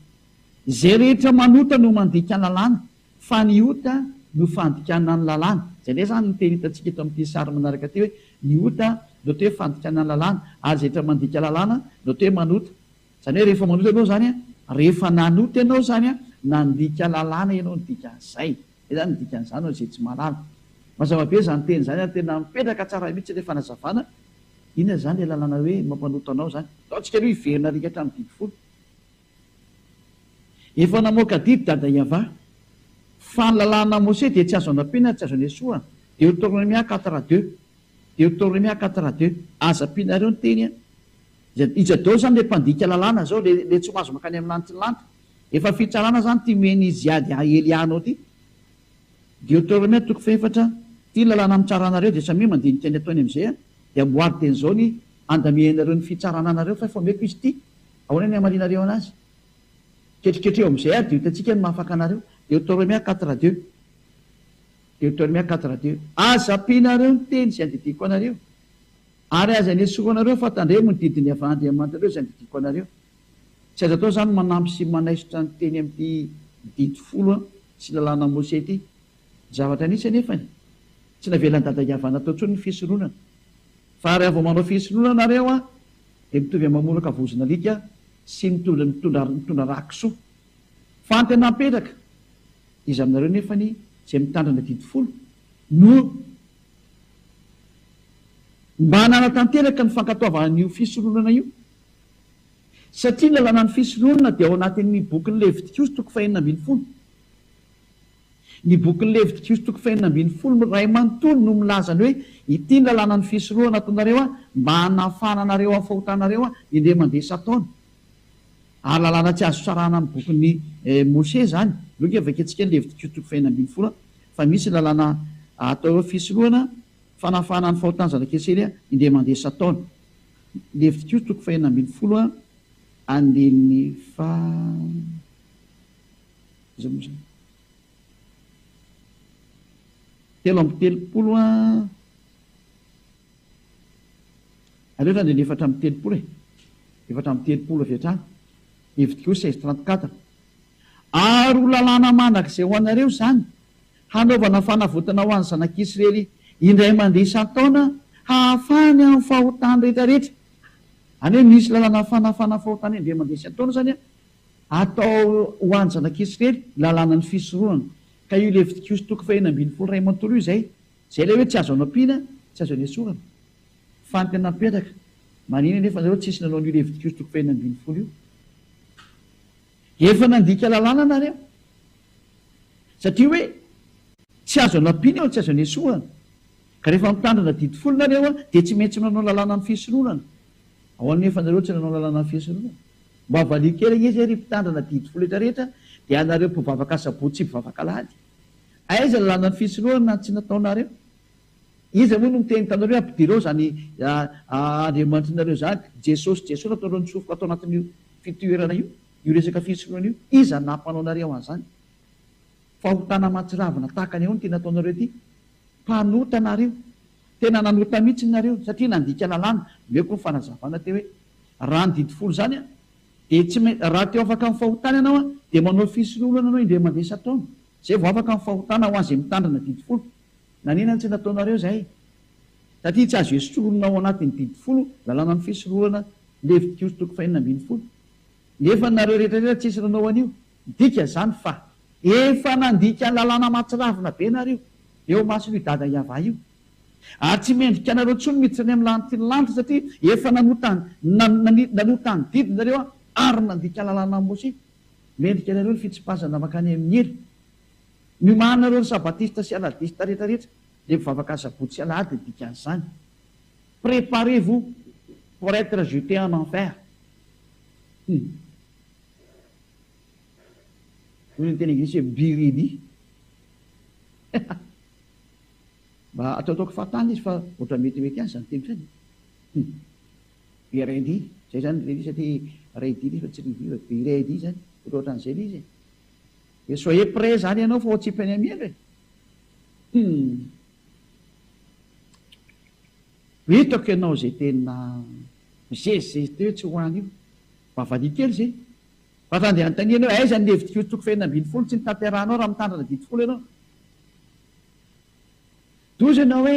Izay rehetra manota no mandika lalàna, fa ny ota no fandikana ny lalàna. Izay indray izany ny teny hitantsika eto amin'ity sary manaraka ity hoe ny ota no atao hoe fandikana ny lalàna, ary izay rehetra mandika lalàna no atao hoe manota. Izany hoe rehefa manota ianao izany, rehefa nanota ianao izany, nandika lalàna ianao ny dikan'izay. Izay izany ny dikan'izany ho an'izay tsy mahalala. Mazava be izany teny izany ary tena mipetraka tsara mihitsy ilay fanazavana. Inona izany ilay lalàna hoe mampanota anao izany? Ndao tsika aloha hiverina arika hatramin'ny didy folo. Efa namoaka didy Dada Yavah fa ny lalàna Mose dia tsy azo anampiana ary tsy azo anesohana. Deoteronomia quatre deux. Deoteronomia quatre deux. Aza ampianareo ny teny an. Iza daholo izany ilay mpandika lalàna izao, ilay tsy mahazo mankany amin'ny lanitry ny lanitra? Efa fitsarana izany ity omen'i Ziad Eliah anao ity. Deoteronomia toko fahefatra, Ity ny lalàna mitsara anareo, dia samia mandinika ny ataony amin'izay an, dia amboary dieny izao ny andamianareo ny fitsarana anareo, fa efa omeko izy ity, ahoana ny hamalianareo anazy? Ketriketreho amin'izay ary dia ho hitantsika ny mahafaka anareo. Deoteronomia quatre deux. Deoteronomia quatre deux. Aza ampianareo ny teny izay andidiako anareo. Ary aza anesoranareo fa tandremo ny didin'i Yavah Andriamanitrareo izay andidiako anareo. Tsy azo atao izany ny manampy sy manaisotra ny teny amin'ity didy folo sy lalàna Mose ity. Ny zavatra nisy anefany, tsy navelan'i Dada Yavah natao intsony ny fisoronana. Fa raha vao manao fisoronana nareo an, dia mitovy amin'ny mamoraka vozon'alika sy mitondra mitondra mitondra rà kisoa. Fa ny tena mipetraka, iza aminareo nefany izay mitandrina didy folo no. Mba nanatanteraka ny fankatoavana an'io fisoronana io. Satria ny lalànan'ny fisoronana dia ao anatin'ny bokin'ny Levitikosy toko fahenina ambin'ny folo. Ny bokin'ny Levitikosy toko fahenina ambin'ny folo iray manontolo no milaza ny hoe ity ny lalànan'ny fisoronana ataonareo mba hanafahana anareo amin'ny fahotanareo indray mandeha isan-taona. Ary lalàna tsy azo sarahana amin'ny bokin'i Mose izany. Aleo ange vakintsika ny Levitikosy toko fahenina ambin'ny folo fa misy ny lalàna atao hoe fisoronana Fanafahana ny fahotan'ny zanak'Israely indray mandeha isan-taona. Levitikosy toko fahenina ambin'ny folo andininy faha iza moa izany? 33 aleo fa andininy 34 e! 34 avy hatrany. Levitikosy seize 34. Ary ho lalàna mandrakizay ho anareo izany, hanaovana fanavotana ho an'ny zanak'Israely indray mandeha isan-taona, Hahafahany amin'ny fahotany rehetra rehetra. Any hoe misy lalana fanafana fahotana indray mandeha sy ataona izany atao ho an'ny zanak'Israely, lalànan'ny fisoronana. Ka io Levitikosy toko fahenina ambin'ny folo iray manontolo io izay. Izay ilay hoe tsy azo anampiana, tsy azo anesorana. Fa ny tena mipetraka, maninona anefa nareo tsisy nanao an'io Levitikosy toko fahenina ambin'ny folo io? Efa nandika lalàna nareo. Satria hoe tsy azo anampiana io, tsy azo anesorana. Ka rehefa mitandrina didy folo nareo dia tsy maintsy manao lalàna ny fisoronana. Ahoana nefa nareo tsy nanao lalàna ny fisoronana? Mba valio kely anie zay ry mpitandrina didy folo rehetra rehetra dia anareo mpivavaka asabotsy sy mpivavaka alahady. Aiza lalàna ny fisoronana tsy nataonareo? Iza moa no miteny taminareo hoe ampidiro ao zany Andriamanitrinareo zany, Jesosy Jesoa nataonareo nitsofoka ato anatin'io fitoerana io, io resaka fisoronana io, iza no nampanao anareo an'izany? Fahotana mahatsiravina tahaka ny ahoana ity nataonareo ity? Mpanota nareo. Tena nanota mihitsy nareo satria nandika lalàna. Omeko ny fanazavana teo hoe raha ny didy folo izany dia tsy maintsy raha te ho afaka amin'ny fahotana ianao dia manao fisoronana ianao indray mandeha isan-taona. Izay vao afaka amin'ny fahotana ho an'izay mitandrina didy folo. Nanina no tsy nataonareo izay? Satria tsy azo esorina ao anatin'ny didy folo lalànan'ny fisoronana Levitikosy toko fahenina ambin'ny folo. Nefa nareo rehetra rehetra tsisy nanao an'io. Midika izany fa efa nandika lalàna mahatsiravina be nareo eo imason'io dada Yavah io. Ary tsy mendrika anareo intsony miditra any amin'ny lanitry ny lanitra satria efa nanota nanota ny didy nareo ary nandika lalànan'i Mosesy. Mendrika anareo ny fitsipazana mankany amin'ny helo. Miomàna nareo ry sabatista sy aladista rehetra rehetra, le mpivavaka asabotsy sy alahady ny dikan'izany. Préparez vous pour être jeté en enfer. Hum. Hoy ny teny anglisy hoe be ready. Mba ataotaoko fahatany izy fa ohatran'ny metimety ihany izany teny izany e. Hum. Be ready. Izay izany ready satria ready ilay izy fa tsy ready fa be ready izany. Ohatrohatran'izay ilay izy e. Dia soyez prêt izany ianao fa ho atsipy any amin'ny helo e. Hum. Hitako ianao izay tena mizezizezy teo hoe tsy ho any io. Mba valia kely izay. Fa raha andeha hanontaniana hoe aiza ny levitikosy toko fahenina ambin'ny folo tsy notanterahanao raha mitandrina didy folo ianao? Doza ianao hoe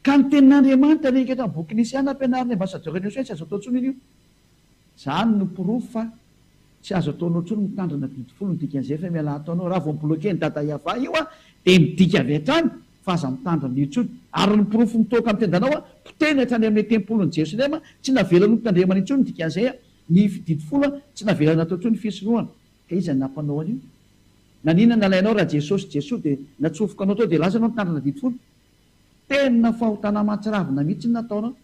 ka ny tenin'Andriamanitra re eto amin'ny bokin'i Isaia nampianarin'ny ambassadeur an'i Josoa tsy azo atao intsony io. Izany no porofo fa tsy azo ataonao intsony mitandrina didy folo ny dikan'izay fa mialà ataonao. Raha vao mi-bloquer ny dada Yavah io dia midika avy hatrany fa aza mitandrina io intsony. Ary ny porofo mitoaka amin'ny tendanao potehiny hatrany amin'ny tempolin'i Jerosalema tsy navelany hotandremana intsony ny dikan'izay. Ny didy folo tsy navela natao intsony ny fisorohana. Ka iza no nampanao an'io? Naninona nalainao raha Jesosy Jesoa dia natsofoka anao tao dia lasa ianao nitandrina didy folo? Tena fahotana mahatsiravina mihitsy ny nataonao.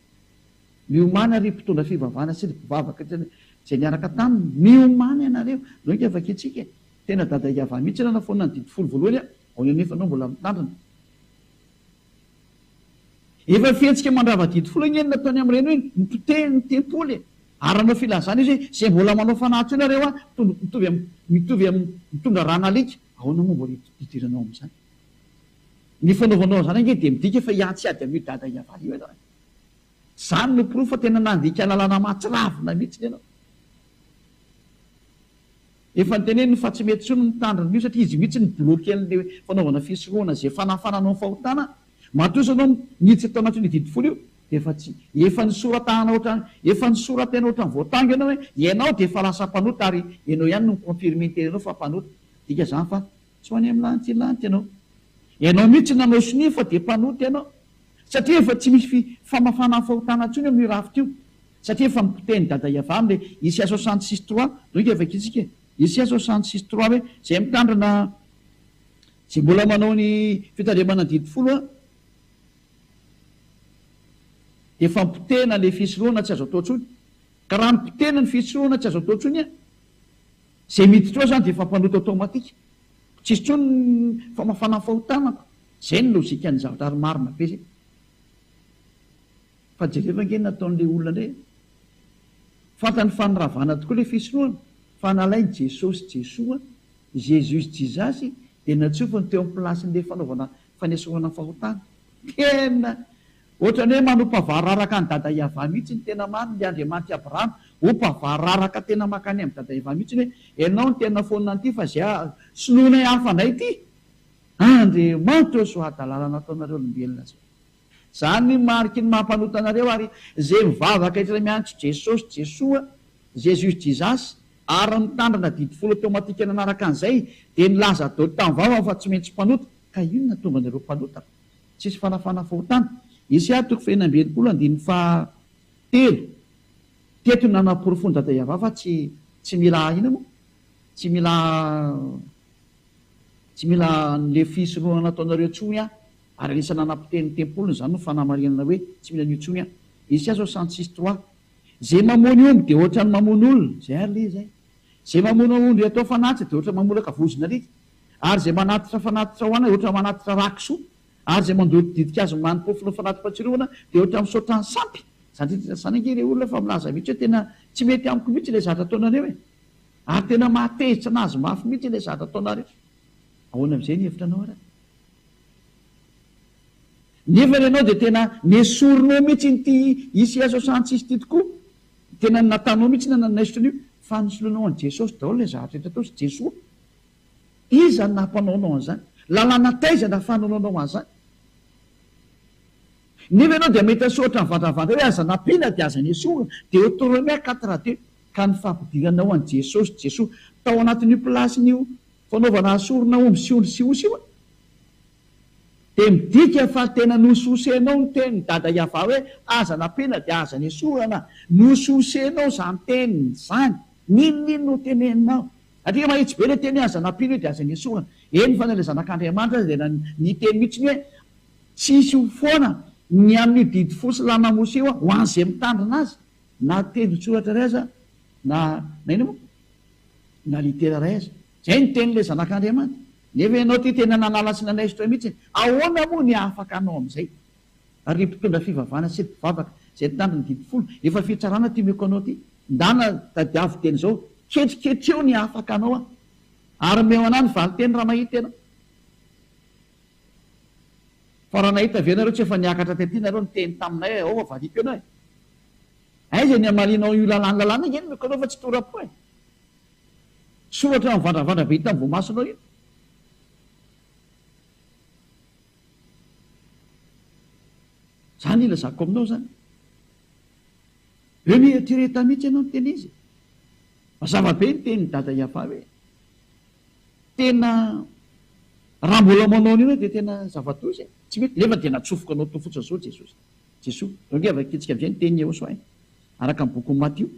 Miomàna ry mpitondra fivavahana sy ry mpivavaka izay niaraka taminy. Miomàna ianareo. Ndao ingahy vakintsika e. Tena dada Yavah mihitsy nanafoana ny didy folo voalohany ao nefa ianao mbola mitandrina. Efa fihetsika mandrava didy folo ange ny nataony amin'ireny hoe nipotehiny ny tempoly e! Ary nanao filazana izy hoe izay mbola manao fanahy intsony nareo an, mitovy amin'ny mitovy amin'ny mitondra ran'alika. Ahoana moa mbola hidiranao amin'izany? Ny fanaovanao an'izany ange dia midika fa hiantsy ady amin'io dada Yavah io ianao e! Izany no porofo fa tena nandika lalàna mahatsiravina mihitsy ianao. Efa noteneniny fa tsy mety intsony ny mitandrina an'io satria izy mihitsy ni-bloquer an'ilay fanaovana fisorohana izay fanafanana ny fahotana. Matoa ianao niditra tao anatin'io didy folo io dia efa tsy, efa nisoratahana ohatran'ny, efa nisoratena ohatran'ny voatango ianao hoe ianao dia efa lasa mpanota ary ianao ihany no mi-confirmer ny tenanao fa mpanota. Midika izany fa tsy ho any amin'ny lanitra lanitra ianao. Ianao mihitsy nanao sonia fa dia mpanota ianao. Satria efa tsy misy famafana ny fahotana intsony amin'io rafitra io. Satria efa nopotehin'i Dada Yavah amin'ilay Isaia 66 trois, donc efa vakintsika e. Isaia 66 trois hoe izay mitandrina, izay mbola manao ny fitandremana ny didy folo an, dia efa nopotehina ilay fisorohana tsy azo atao intsony. Ka raha nopotehina ny fisorohana tsy azo atao intsony an, izay miditra ao izany dia efa mpanota automatique. Tsisy intsony ny famafana ny fahotana ko. Izay ny logique-n'ny zavatra ary marina be izay. Fa jereo ange ny nataon'ilay olona indray e! Fantany fa niravana tokoa ilay fisorohana, fa nalainy Jesosy Jesoa, Jesus Jesus, dia natsofony teo amin'ny place-n'ilay fanaovana fanesorana fahotana. Tena ohatran'ny hoe manompa vararaka an'i Dada Yavah mihitsy ny tena marina, ilay Andriamanitr'i Abrahama, ompa vararaka tena mankany amin'i Dada Yavah mihitsy hoe ianao no tena foanina an'ity fa izay soloinay hafa indray ity! Andriamanitra ô, soa hadalana nataonareo olombelona izao. Izany ny mariky ny maha mpanota anareo ary izay mivavaka rehetra miantso Jesosy Jesoa, Jesus Jesus, ary mitandrina didy folo automatique nanaraka an'izay dia nilaza daholo tamin'ny vavany fa tsy maintsy mpanota. Ka inona tonga anareo mpanota? Tsisy fanafana fahotana. Isaia toko fahenina amby 60 andininy faha telo. Teto no nanaporofoan'i Dada Yavah fa tsy tsy mila inona moa? Tsy mila tsy mila an'le fisoronana ataonareo intsony aho. Ary anisan'ny nanapotehiny ny tempoliny izany no fanamarinana hoe tsy mila an'io intsony aho. Isaia 66 trois. Izay mamono omby dia ohatran'ny mamono olona. Izay ary le izy eh. Izay mamono ondry atao fanatitra dia ohatran'ny mamolaka vozon'alika. Ary izay manatitra fanatitra ho anay ohatran'ny manatitra rà kisoa. Ary izay mandoro ditin-kazo manim-pofona fanati-pahatsiarovana dia ohatran'ny misaotra ny sampy. Izany rehetra izany ange ireo olona efa milaza mihitsy hoe tena tsy mety amiko mihitsy ilay zavatra ataonareo e! Ary tena mahatezitra an'azy mafy mihitsy ilay zavatra ataonareo. Ahoana amin'izay ny hevitra anao ary? Nefa ianao dia tena nesorinao mihitsy ity ICA 66 ity tokoa. Tena nataonao mihitsy ny nanaisotra an'io fa nisoloanao an'i Jesosy daholo ilay zavatra rehetra tao sy Jesoa. Iza no nampanao anao an'izany? Lalàna taiza no ahafahanao nanao an'izany? Nefa ianao dia mety hasoratra mivandravandra hoe aza nampiana dia aza nesorina. Deoteronomia 4 2 Ka ny fampidiranao an'i Jesosy, Jesoa, tao anatin'io place-n'io fanaovana sorona omby sy ondry sy osy io dia midika fa tena nososenao ny tenin'i Dada Yavah hoe aza nampiana dia aza nesorana. Nososenao izany teniny izany. N'inon'inona ho teneninao. Satria mahitsy be ilay teny hoe aza nampiana io dia aza nesorana. Eny fa na ilay Zanak'Andriamanitra aza dia niteny mihitsy ny hoe tsy hisy ho foana ny amin'io didy fo sy lalàna Mosè io ho an'izay mitandrina azy, na tendron-tsoratra iray aza na na inona moa? Na litera iray aza. Izay ny tenin'ilay Zanak'Andriamanitra. Nefa ianao ity tena nanala sy nanaisotra mihitsy. Ahoana moa ny hahafaka anao amin'izay? Ary ry mpitondra fivavahana sy ry mpivavaka izay nitandro ny didy folo, efa fitsarana ity omeko anao ity. Ndana tadiavo teny izao, ketriketreo ny hahafaka anao aho. Ary omeo anah ny valinteny raha mahita ianao. Fa raha nahita ve nareo tsy efa niakatra tety nareo niteny taminay hoe ao fa valiako ianao e. Aiza ny hamalianao io lalàna lalàna ange no omeko anao fa tsy tora-po e. Soratra mivandravandra be hita amin'ny voamasonao io. Zany ilazako aminao zany. Be mieritrereta mihitsy ianao miteny izy. Mazava be ny tenin'i Dada Yafa hoe tena raha mbola manao an'io ianao dia tena zava-doza e. Tsy mety nefa dia natsofoka anao tao fotsiny zao Jesosy. Jesoa. Zao ange vakintsika amizay ny tenin'i Yehosua e. Araka ny bokin'i Matio.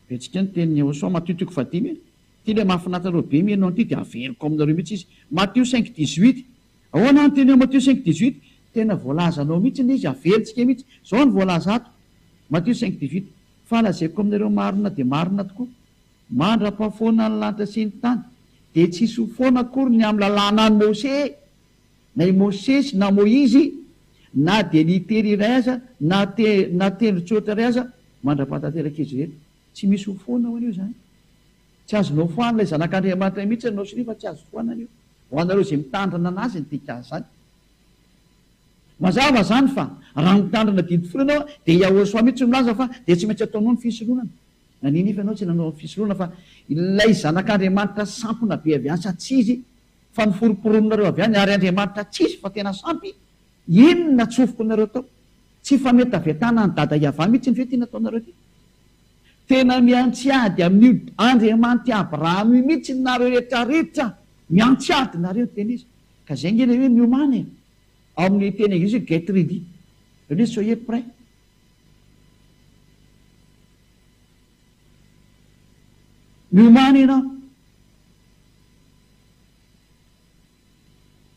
Betsika ny tenin'i Yehosua, Matio toko fahadimy e. Ity ilay mahafinaritra anareo be mihaino an'ity dia averiko aminareo mihitsy izy. Matio cinq dix-huit. Ahoana ny teny ao Matio cinq dix-huit? Tena voalazanao mihitsy ilay izy, averintsika mihitsy. Izao no voalaza ato, Matio cinq dix-huit, Fa lazaiko aminareo marina dia marina tokoa, mandra-pahafoana ny lanitra sy ny tany, dia tsy hisy ho foana akory ny amin'ny lalànan'i Mose, na i Mosesy na Moizy, na dia litery iray aza, na te, na tendron-tsoratra iray aza, mandra-pahatanterak'izy ireny. Tsy misy ho foana ho an'io izany. Tsy azonao foanina ilay Zanak'Andriamanitra mihitsy ianao sy fa tsy azo foanana io. Ho anareo izay mitandrina anazy ny dikan'izany. Mazava izany fa raha mitandrina didy folo ianao dia Yahoshuah mihitsy no milaza fa dia tsy maintsy ataonao ny fisoronana. Nanino nefa ianao tsy nanao ny fisoronana fa ilay Zanak'Andriamanitra sampona be avy any sa tsy izy fa noforomporoninareo avy any ary Andriamanitra tsy izy fa tena sampy? Inona natsofokonareo tao? Tsy fametavetana an'i Dada Yavah mihitsy ve ity nataonareo ity? Tena miantsy ady amin'io Andriamanitr'i Abrahama io mihitsy nareo rehetra rehetra! Miantsy ady nareo tena izy! Ka zay nge le hoe miomàna e! Ao amin'ny teny anglisy hoe get ready, zany hoe soyez prêt. Miomàna ianao.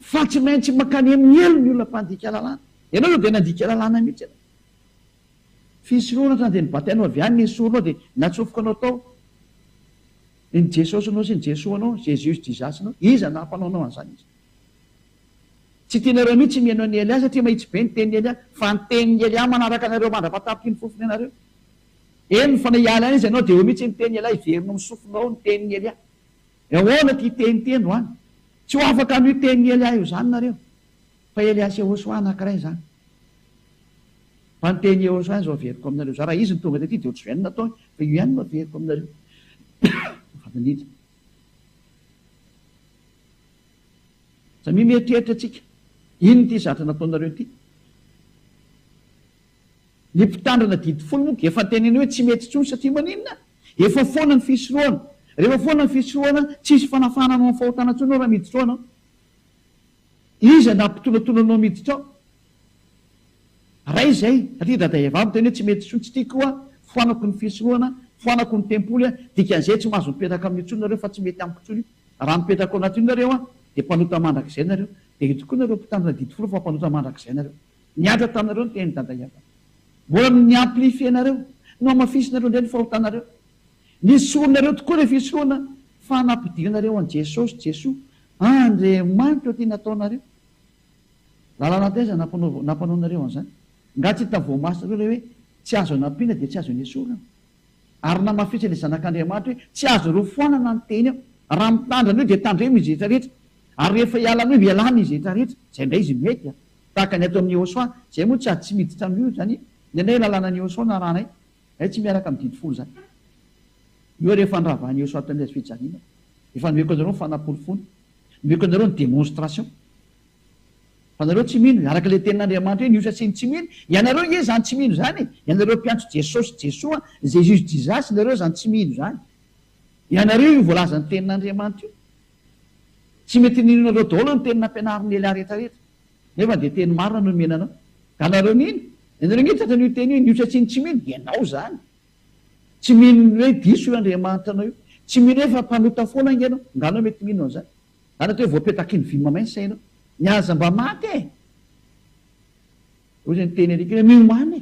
Fa tsy maintsy mankany amin'ny helo ny olona mpandika lalàna. Ianao izao dia nandika lalàna mihitsy ianao. Fisorohana hatrany dia nibatainao avy any ny soronao dia natsofoka anao tao ny Jesosinao sy ny Jesoanao, Jesus Jesus-nao. Iza no nampanao anao an'izany izy? Tsy tianareo mihitsy mihaino an'i Elia satria mahitsy be ny tenin'i Elia, fa ny tenin'i Elia manaraka anareo mandra-pahatapitry ny fofony anareo. Eny fa na hiala any izy ianao dia eo mihitsy ny tenin'i Elia, hiverina amin'ny sofinao ny tenin'i Elia. Ahoana ity teny ity androany? Tsy ho afaka amin'io tenin'i Elia io izany nareo. Fa Elia sy Yehosua anankiray izany. Fa ny tenin'i Yehosua izao averiko aminareo izao. Raha izy no tonga tety dia ohatr'izao ihany no nataony. Fa io ihany no averiko aminareo. Azafady indrindra. Samia mieritreritra tsika. Inona ity zatra nataonareo ity? Ny mpitandrina didy folo moa efa niteneniny hoe tsy mety intsony satria maninona? Efa foana ny fisorohana. Rehefa foana ny fisorohana, tsisy fanafahana anao amin'ny fahotana intsony ianao raha miditra ao ianao. Iza nampitonatona anao miditra ao? Ray izay, satria dada Eva miteny hoe tsy mety intsony, tsy tiako io aho, foanako ny fisorohana, foanako ny tempoly aho, dikan'izay tsy mahazo mipetraka amin'io intsony nareo fa tsy mety amiko intsony io. Raha mipetraka ao anatin'io nareo an, dia mpanota mandrakizay nareo. Dia io tokoa nareo mpitandrina didy folo fa mpanota mandrakizay nareo. Nihatra taminareo ny tenin'i dada Eva. Mbola ni-amplifier-nareo, nohamafisinareo indray ny fahotanareo. Nesorinareo tokoa ilay fisoronana fa nampidirinareo an'i Jesosy, Jesoa, Andriamanitra ity nataonareo. Lalàna taiza nampanaonareo an'izany? Nga tsy hita voamasonareo ilay hoe tsy azo anampiana dia tsy azo anesorana? Ary namafisin'ilay Zanak'Andriamanitra hoe tsy azo rofoanana ny teny eo. Raha mitandrina an'io dia tandremo izy rehetra rehetra. Ary rehefa hiala an'io hialana izy rehetra rehetra. Izay indray izy mety a! Tahaka ny ato amin'ny Yehosua, izay moa tsy ady tsy miditra amin'io izany. Ny anay lalànan'i Yehosua no arahanay. Izay tsy miaraka amin'ny didy folo izany. Io rehefa niravahan'i Yehosua tamin'ny hazo fijaliana. Efa nomeko anareo ny fanaporofoana. Nomeko anareo ny démonstration. Fa nareo tsy mino, araka ilay tenin'Andriamanitra hoe ny osa sy ny tsy mino, ianareo nge izany tsy mino izany e! Ianareo mpiantso Jesosy Jesoa, Jesus Jesus, nareo izany tsy mino izany. Ianareo io voalazan'ny tenin'Andriamanitra io. Tsy mety ninoanareo daholo ny teny nampianarin'i Elia rehetra rehetra. Nefa dia teny marina no nomena anao. Ka nareo mino? Ianareo nge tratran'io teny io, ny osa sy ny tsy mino, ianao izany. Tsy mino ny hoe diso io Andriamanitra anao io. Tsy mino hoe fa mpanota foana ange ianao. Nga anao mety mino an'izany? Zany atao hoe voapetaky ny vy mamay ny sainao. Ny aza mba maty e! Hoy izay niteny Eric hoe miomàna e!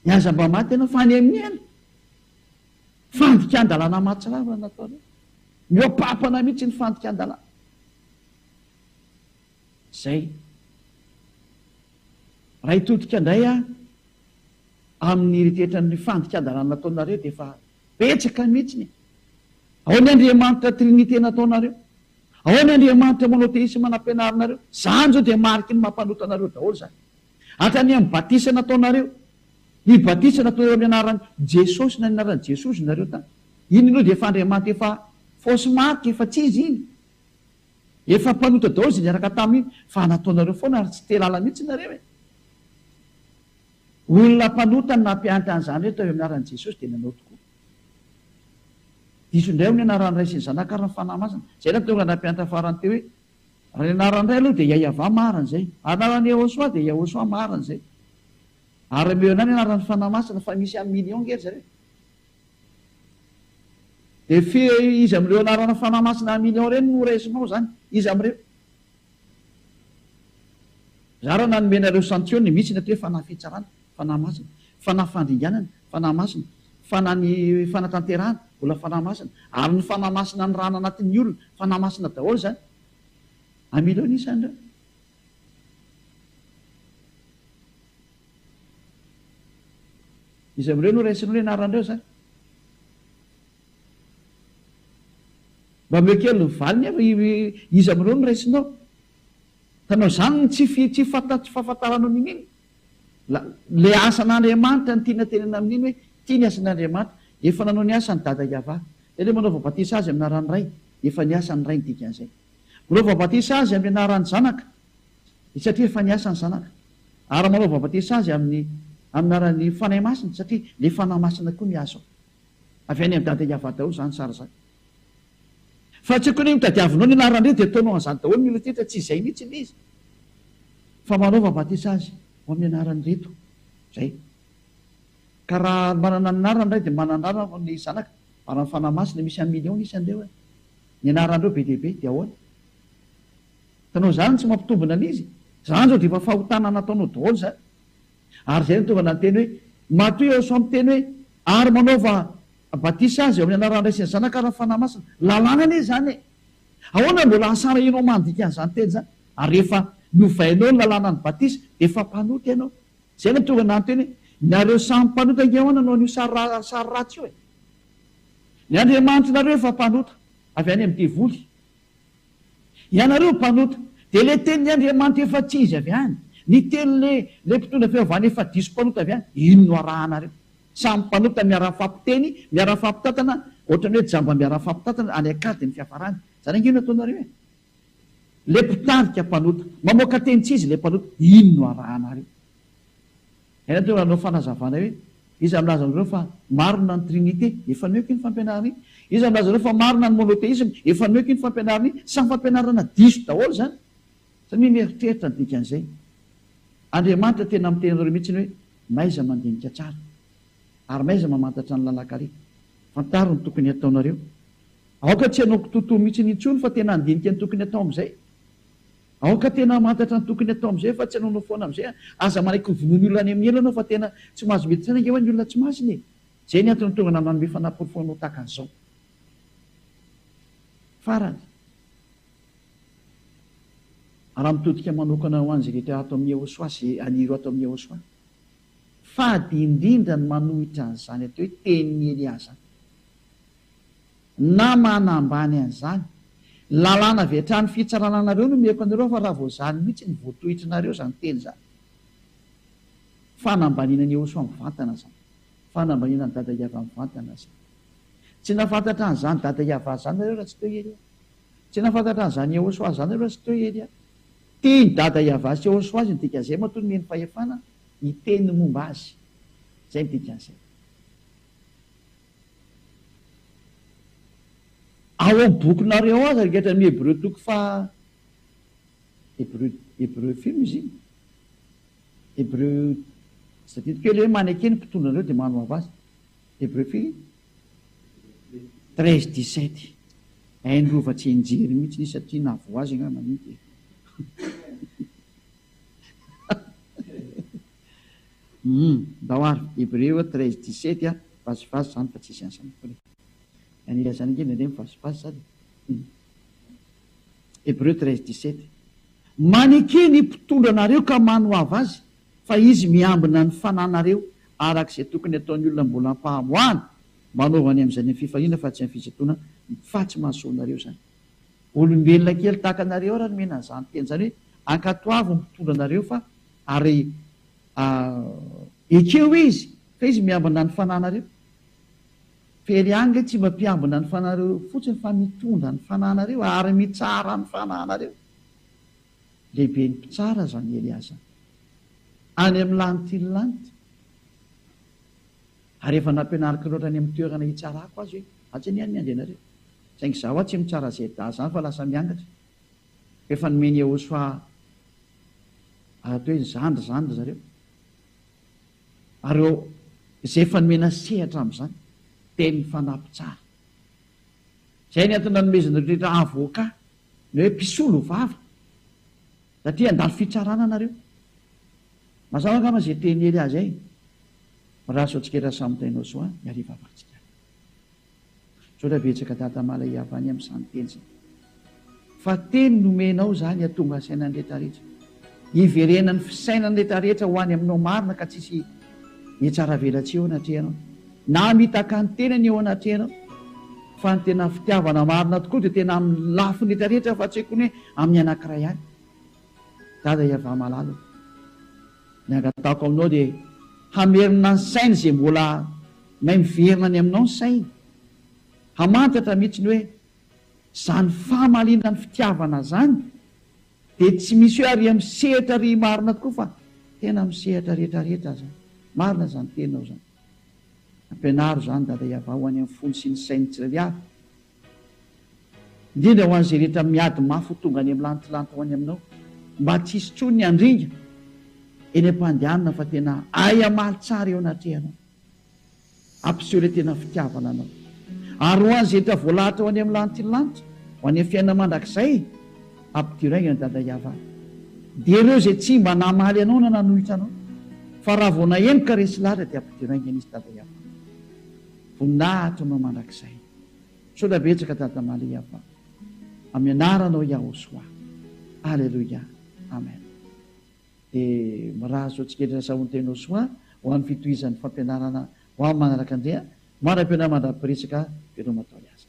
Ny aza mba maty ianao fa any amin'ny helo. Fandikan-dalàna mahatsiravina nataonao. Mihoa-papana mihitsy ny fandikan-dalàna. Zay. Raha hitodika indray aho amin'ny eritreritra fandikan-dalàna nataonareo dia efa betsaka mihitsy e! Ao ny Andriamanitra Trinite nataonareo. Ao ny Andriamanitra monotheisme nampianarinareo. Izany izao dia mariky ny mampanota anareo daholo izany. Hatrany amin'ny batisa nataonareo. Ny batisa nataonareo amin'ny anaran'i Jesosy na ny anaran'i Jesosy nareo tany. Iny aloha dia efa Andriamanitra efa fausse marque, efa tsy izy iny. Efa mpanota daholo izay niaraka taminy iny. Fa nataonareo foana ary tsy te lala mihitsy nareo e. Olona mpanota no nampiantra an'izany hoe tao amin'ny anaran'i Jesosy dia nanao tokoa. Diso indray hono ny anaran'ny Ray sy ny Zanaka ary ny Fanahy Masina. Izay no tonga nampiantra farany teo hoe, raha ny anaran'ny Ray aloha dia Yaiavah marina izay. Anaran'i Yehosua dia Yahosua marina izay. Ary omeo anay ny anaran'ny Fanahy Masina fa misy un million nge ry zareo e. Dia firy iza amin'ireo anarana Fanahy Masina un million ireny no raisinao izany? Iza amin'ireo? Zara nanome anareo santione, misy ny atao hoe fanahy fitsarana, fanahy masina, fanahy fandringanana, fanahy masina, fanahy ny fanatanterahana, mbola fanahy masina, ary ny fanahy masina nirahana anatin'ny olona, fanahy masina daholo izany. Un million ny isan'ireo. Iza amin'ireo no raisinao ny anaran'ireo izany? Mba omeo kely ny valiny aho fa iza amin'ireo no raisinao? Hitanao izany ny tsy fi tsy fanta tsy fahafantaranao n'inona. La le asan'Andriamanitra no tiana tenena amin'iny hoe ity ny asan'Andriamanitra. Efa nanao ny asany Dada Yavah. Zay le manaova batisa azy amin'ny anaran'ny Ray. Efa niasa ny Ray ny dikan'izay. Manaova batisa azy amin'ny anaran'ny Zanaka. Satria efa niasa ny Zanaka. Ary manaova batisa azy amin'ny amin'ny anaran'ny Fanahy Masina satria le Fanahy Masina koa miasa ao. Avy any amin'i Dada Yavah daholo izany sary izany. Fa tsy kony mitadiavinao ny anaran'ireo dia ataonao an'izany daholo ny olona rehetra, tsy izay mihitsy ilay izy. Fa manaova batisa azy ho amin'ny anaran'ireto. Izay. Ka raha manana ny anarany ray dia manana anarana ny zanaka, ary ny Fanahy Masina misy un million ny isan'ireo e. Ny anaran'ireo be dia be, dia ahoana? Hitanao izany tsy mampitombina an'izy. Izany izao dia efa fahotana nataonao daholo izany. Ary izay no tonga nanteny hoe, Matoa Yehosua miteny hoe, Ary manaova batisa azy ao amin'ny anaran'ny Ray sy ny Zanaka ary ny Fanahy Masina. Lalàna anie izany e! Ahoana no mbola hasarahinao mandika an'izany teny izany? Ary rehefa novainao ny lalànan'ny batisa, dia efa mpanota ianao. Izay no tonga nanteny hoe, Nareo samy mpanota ange ahoana no an'io sary sary ratsy io e? Ny Andriamanitrareo efa mpanota, avy any amin'ny devoly. Ianareo mpanota, dia ilay tenin'ny Andriamanitra efa tsy izy avy any, ny tenin'ilay ilay mpitondra fivavahana efa diso mpanota avy any, ino no arahanareo? Samy mpanota miara-mifampiteny, miara-mifampitantana, ohatran'ny hoe jamba miara-mifampitantana any an-kady ny fiafarany. Izany ange no ataonareo e! Ilay mpitarika mpanota, mamoaka teny tsy izy ilay mpanota, ino no arahanareo? Hainao teo hanao fanazavana hoe iza milaza aminareo fa marina ny trinite? Efa nomeko iny fampianarana iny. Iza milaza aminareo fa marina ny monothéisme? Efa nomeko iny fampianarana iny. Samy fampianarana diso daholo izany. Samia mieritreritra ny dikan'izay. Andriamanitra tena miteny anareo mihitsy hoe mahaiza mandinika tsara. Ary mahaiza mamantatra ny lalan-kaleha. Fantaro ny tokony hataonareo. Aoka tsy hanao kitoatoa mihitsy intsony fa tena handinika ny tokony hatao amin'izay. Aoka tena hamantatra ny tokony hatao amin'izay fa tsy hanaonao foana amin'izay an! Aza manaiky ho vonoin'ny olona any amin'ny helo ianao fa tena tsy mahazo miditra any ange hoa ny olona tsy masina e! Izay ny antony tonga nanome fanaporofoana ho tahaka an'izao. Farany, raha mitodika manokana ho an'izay rehetra ato amin'ny Yehosua sy haniry ho ato amin'ny Yehosua, fady indrindra ny manohitra an'izany atao hoe tenin'i Elia izany. Na manambany an'izany. Lalàna avy hatrany fitsarana anareo no omeko anareo fa raha vao izany mihitsy no voatohitrinareo izany teny izany. Fanambaniana an'i Yehosua mivantana izany. Fanambaniana an'i Dada Yavah mivantana izany. Tsy nahafantatra an'izany Dada Yavah izany nareo raha tsy teo i Elia. Tsy nahafantatra an'izany Yehosua izany nareo raha tsy teo i Elia. Tian'i Dada Yavah sy Yehosua azy ny dikan'izay matoa nomeny fahefana hiteny momba azy. Izay ny dikan'izay. Ao amin'ny bokinareo ao aza ry hatramin'ny Hebreo toko faha Hebreo Hebreo firy moa izy iny? Hebreo tsy tadidiko kely hoe maneke ny mpitondra anareo dia manoava azy. Hebreo firy iny? 13 17. Hain'ny rova tsy enjery mihitsy izy satria nahavoa azy angamba iny dia. Humm ndao ary, Hebreo 13 17 a, vazivazy zany fa tsisy an'izany akory e. Ny an'ila zany ange indraindray mivazivazy zany e. Humm. Hebreo 13 17 Maneke ny mpitondra anareo ka manoava azy, fa izy miambina ny fananareo araka izay tokony hataon'ny olona mbola am-pahamoahana, manaova ny amin'izany amin'ny fifaliana fa tsy amin'ny fisintonana, fa tsy mahasoa anareo izany. Olombelona kely tahaka anareo ary nomena an'izany teny izany hoe ankatoavy ny mpitondra anareo fa ary ekeo izy fa izy miambina ny fananareo. Fery ange tsy mba mpiambina ny fanareo fotsiny fa mitondra ny fananareo ary mitsara ny fananareo. Lehiben'ny mpitsara izany Elia izany. Any amin'ny lanitry ny lanitra. Ary efa nampianariko loatra any amin'ny toerana hitsarako azy hoe atsy anie any miandry anareo. Saingy izaho aho tsy mitsara ZA izany fa lasa miangatra. Efa nomen'i Yehosua atao hoe zandry izany ry zareo. Ary eo izay efa nomena sehatra amin'izany dia ny fanahy mpitsara. Izay ny antony nanomezana ireo rehetra avocat, ny hoe mpisolo vava. Satria handalo fitsarana nareo. Mazava angamba izay teny Elia izay. Mirary soa antsika rehetra samy tahinao soa ny hariva vakintsika. Misaotra betsaka Dada Malay avy any amin'izany teny izany. Fa teny nomenao izany hatonga saina ny retraretra. Hiverenan'ny fisainan'ny retraretra ho any aminao marina ka tsisy hihatsaravelatsihy eo anatrehanao. Na hamitaka ny tenany eo anatrehanao. Fa ny tena fitiavana marina tokoa dia tena amin'ny lafiny retraretra fa tsy haiko ny hoe amin'ny anankiray ihany. Dada Yavah malala ô. Ny angatahako aminao dia hamerina ny sainy izay mbola mahay miverina any aminao ny sainy. Hamantatra mihitsy ny hoe izany famaliana ny fitiavana izany dia tsy misy hoe ary amin'ny sehatra ry marina tokoa fa tena amin'ny sehatra rehetra rehetra izany. Marina izany teninao izany. Ampianaro izany Dada Yavah ho any amin'ny fony sy ny sain'ny tsirairay avy. Indrindra ho an'izay rehetra miady mafy ho tonga any amin'ny lantilanty ho any aminao, mba tsy hisy intsony ny handringa eny am-pandehanana fa tena hay hamaly tsara eo anatrehanao. Hampiseho ilay tena fitiavana anao. Ary ho an'izay rehetra voalahatra ho any amin'ny lantilanty, ho any amin'ny fiainana mandrakizay, ampidiro haingana Dada Yavah. Dia ireo izay tsy mba namaly anao na nanohitra anao, fa raha vao naheno ka resy lahatra dia ampidiro haingana izy Dada Yavah. Voninahitra anao mandrakizay. Misaotra betsaka Dada Maria fa amin'ny anaranao Yahoshuah. Aleloia. Amen. Dia mirary soa antsika rehetra Sahontenao soa ho amin'ny fitohizan'ny fampianarana ho amin'ny manaraka indray. Mandra-pihaona mandra-piresaka veloma atao aza.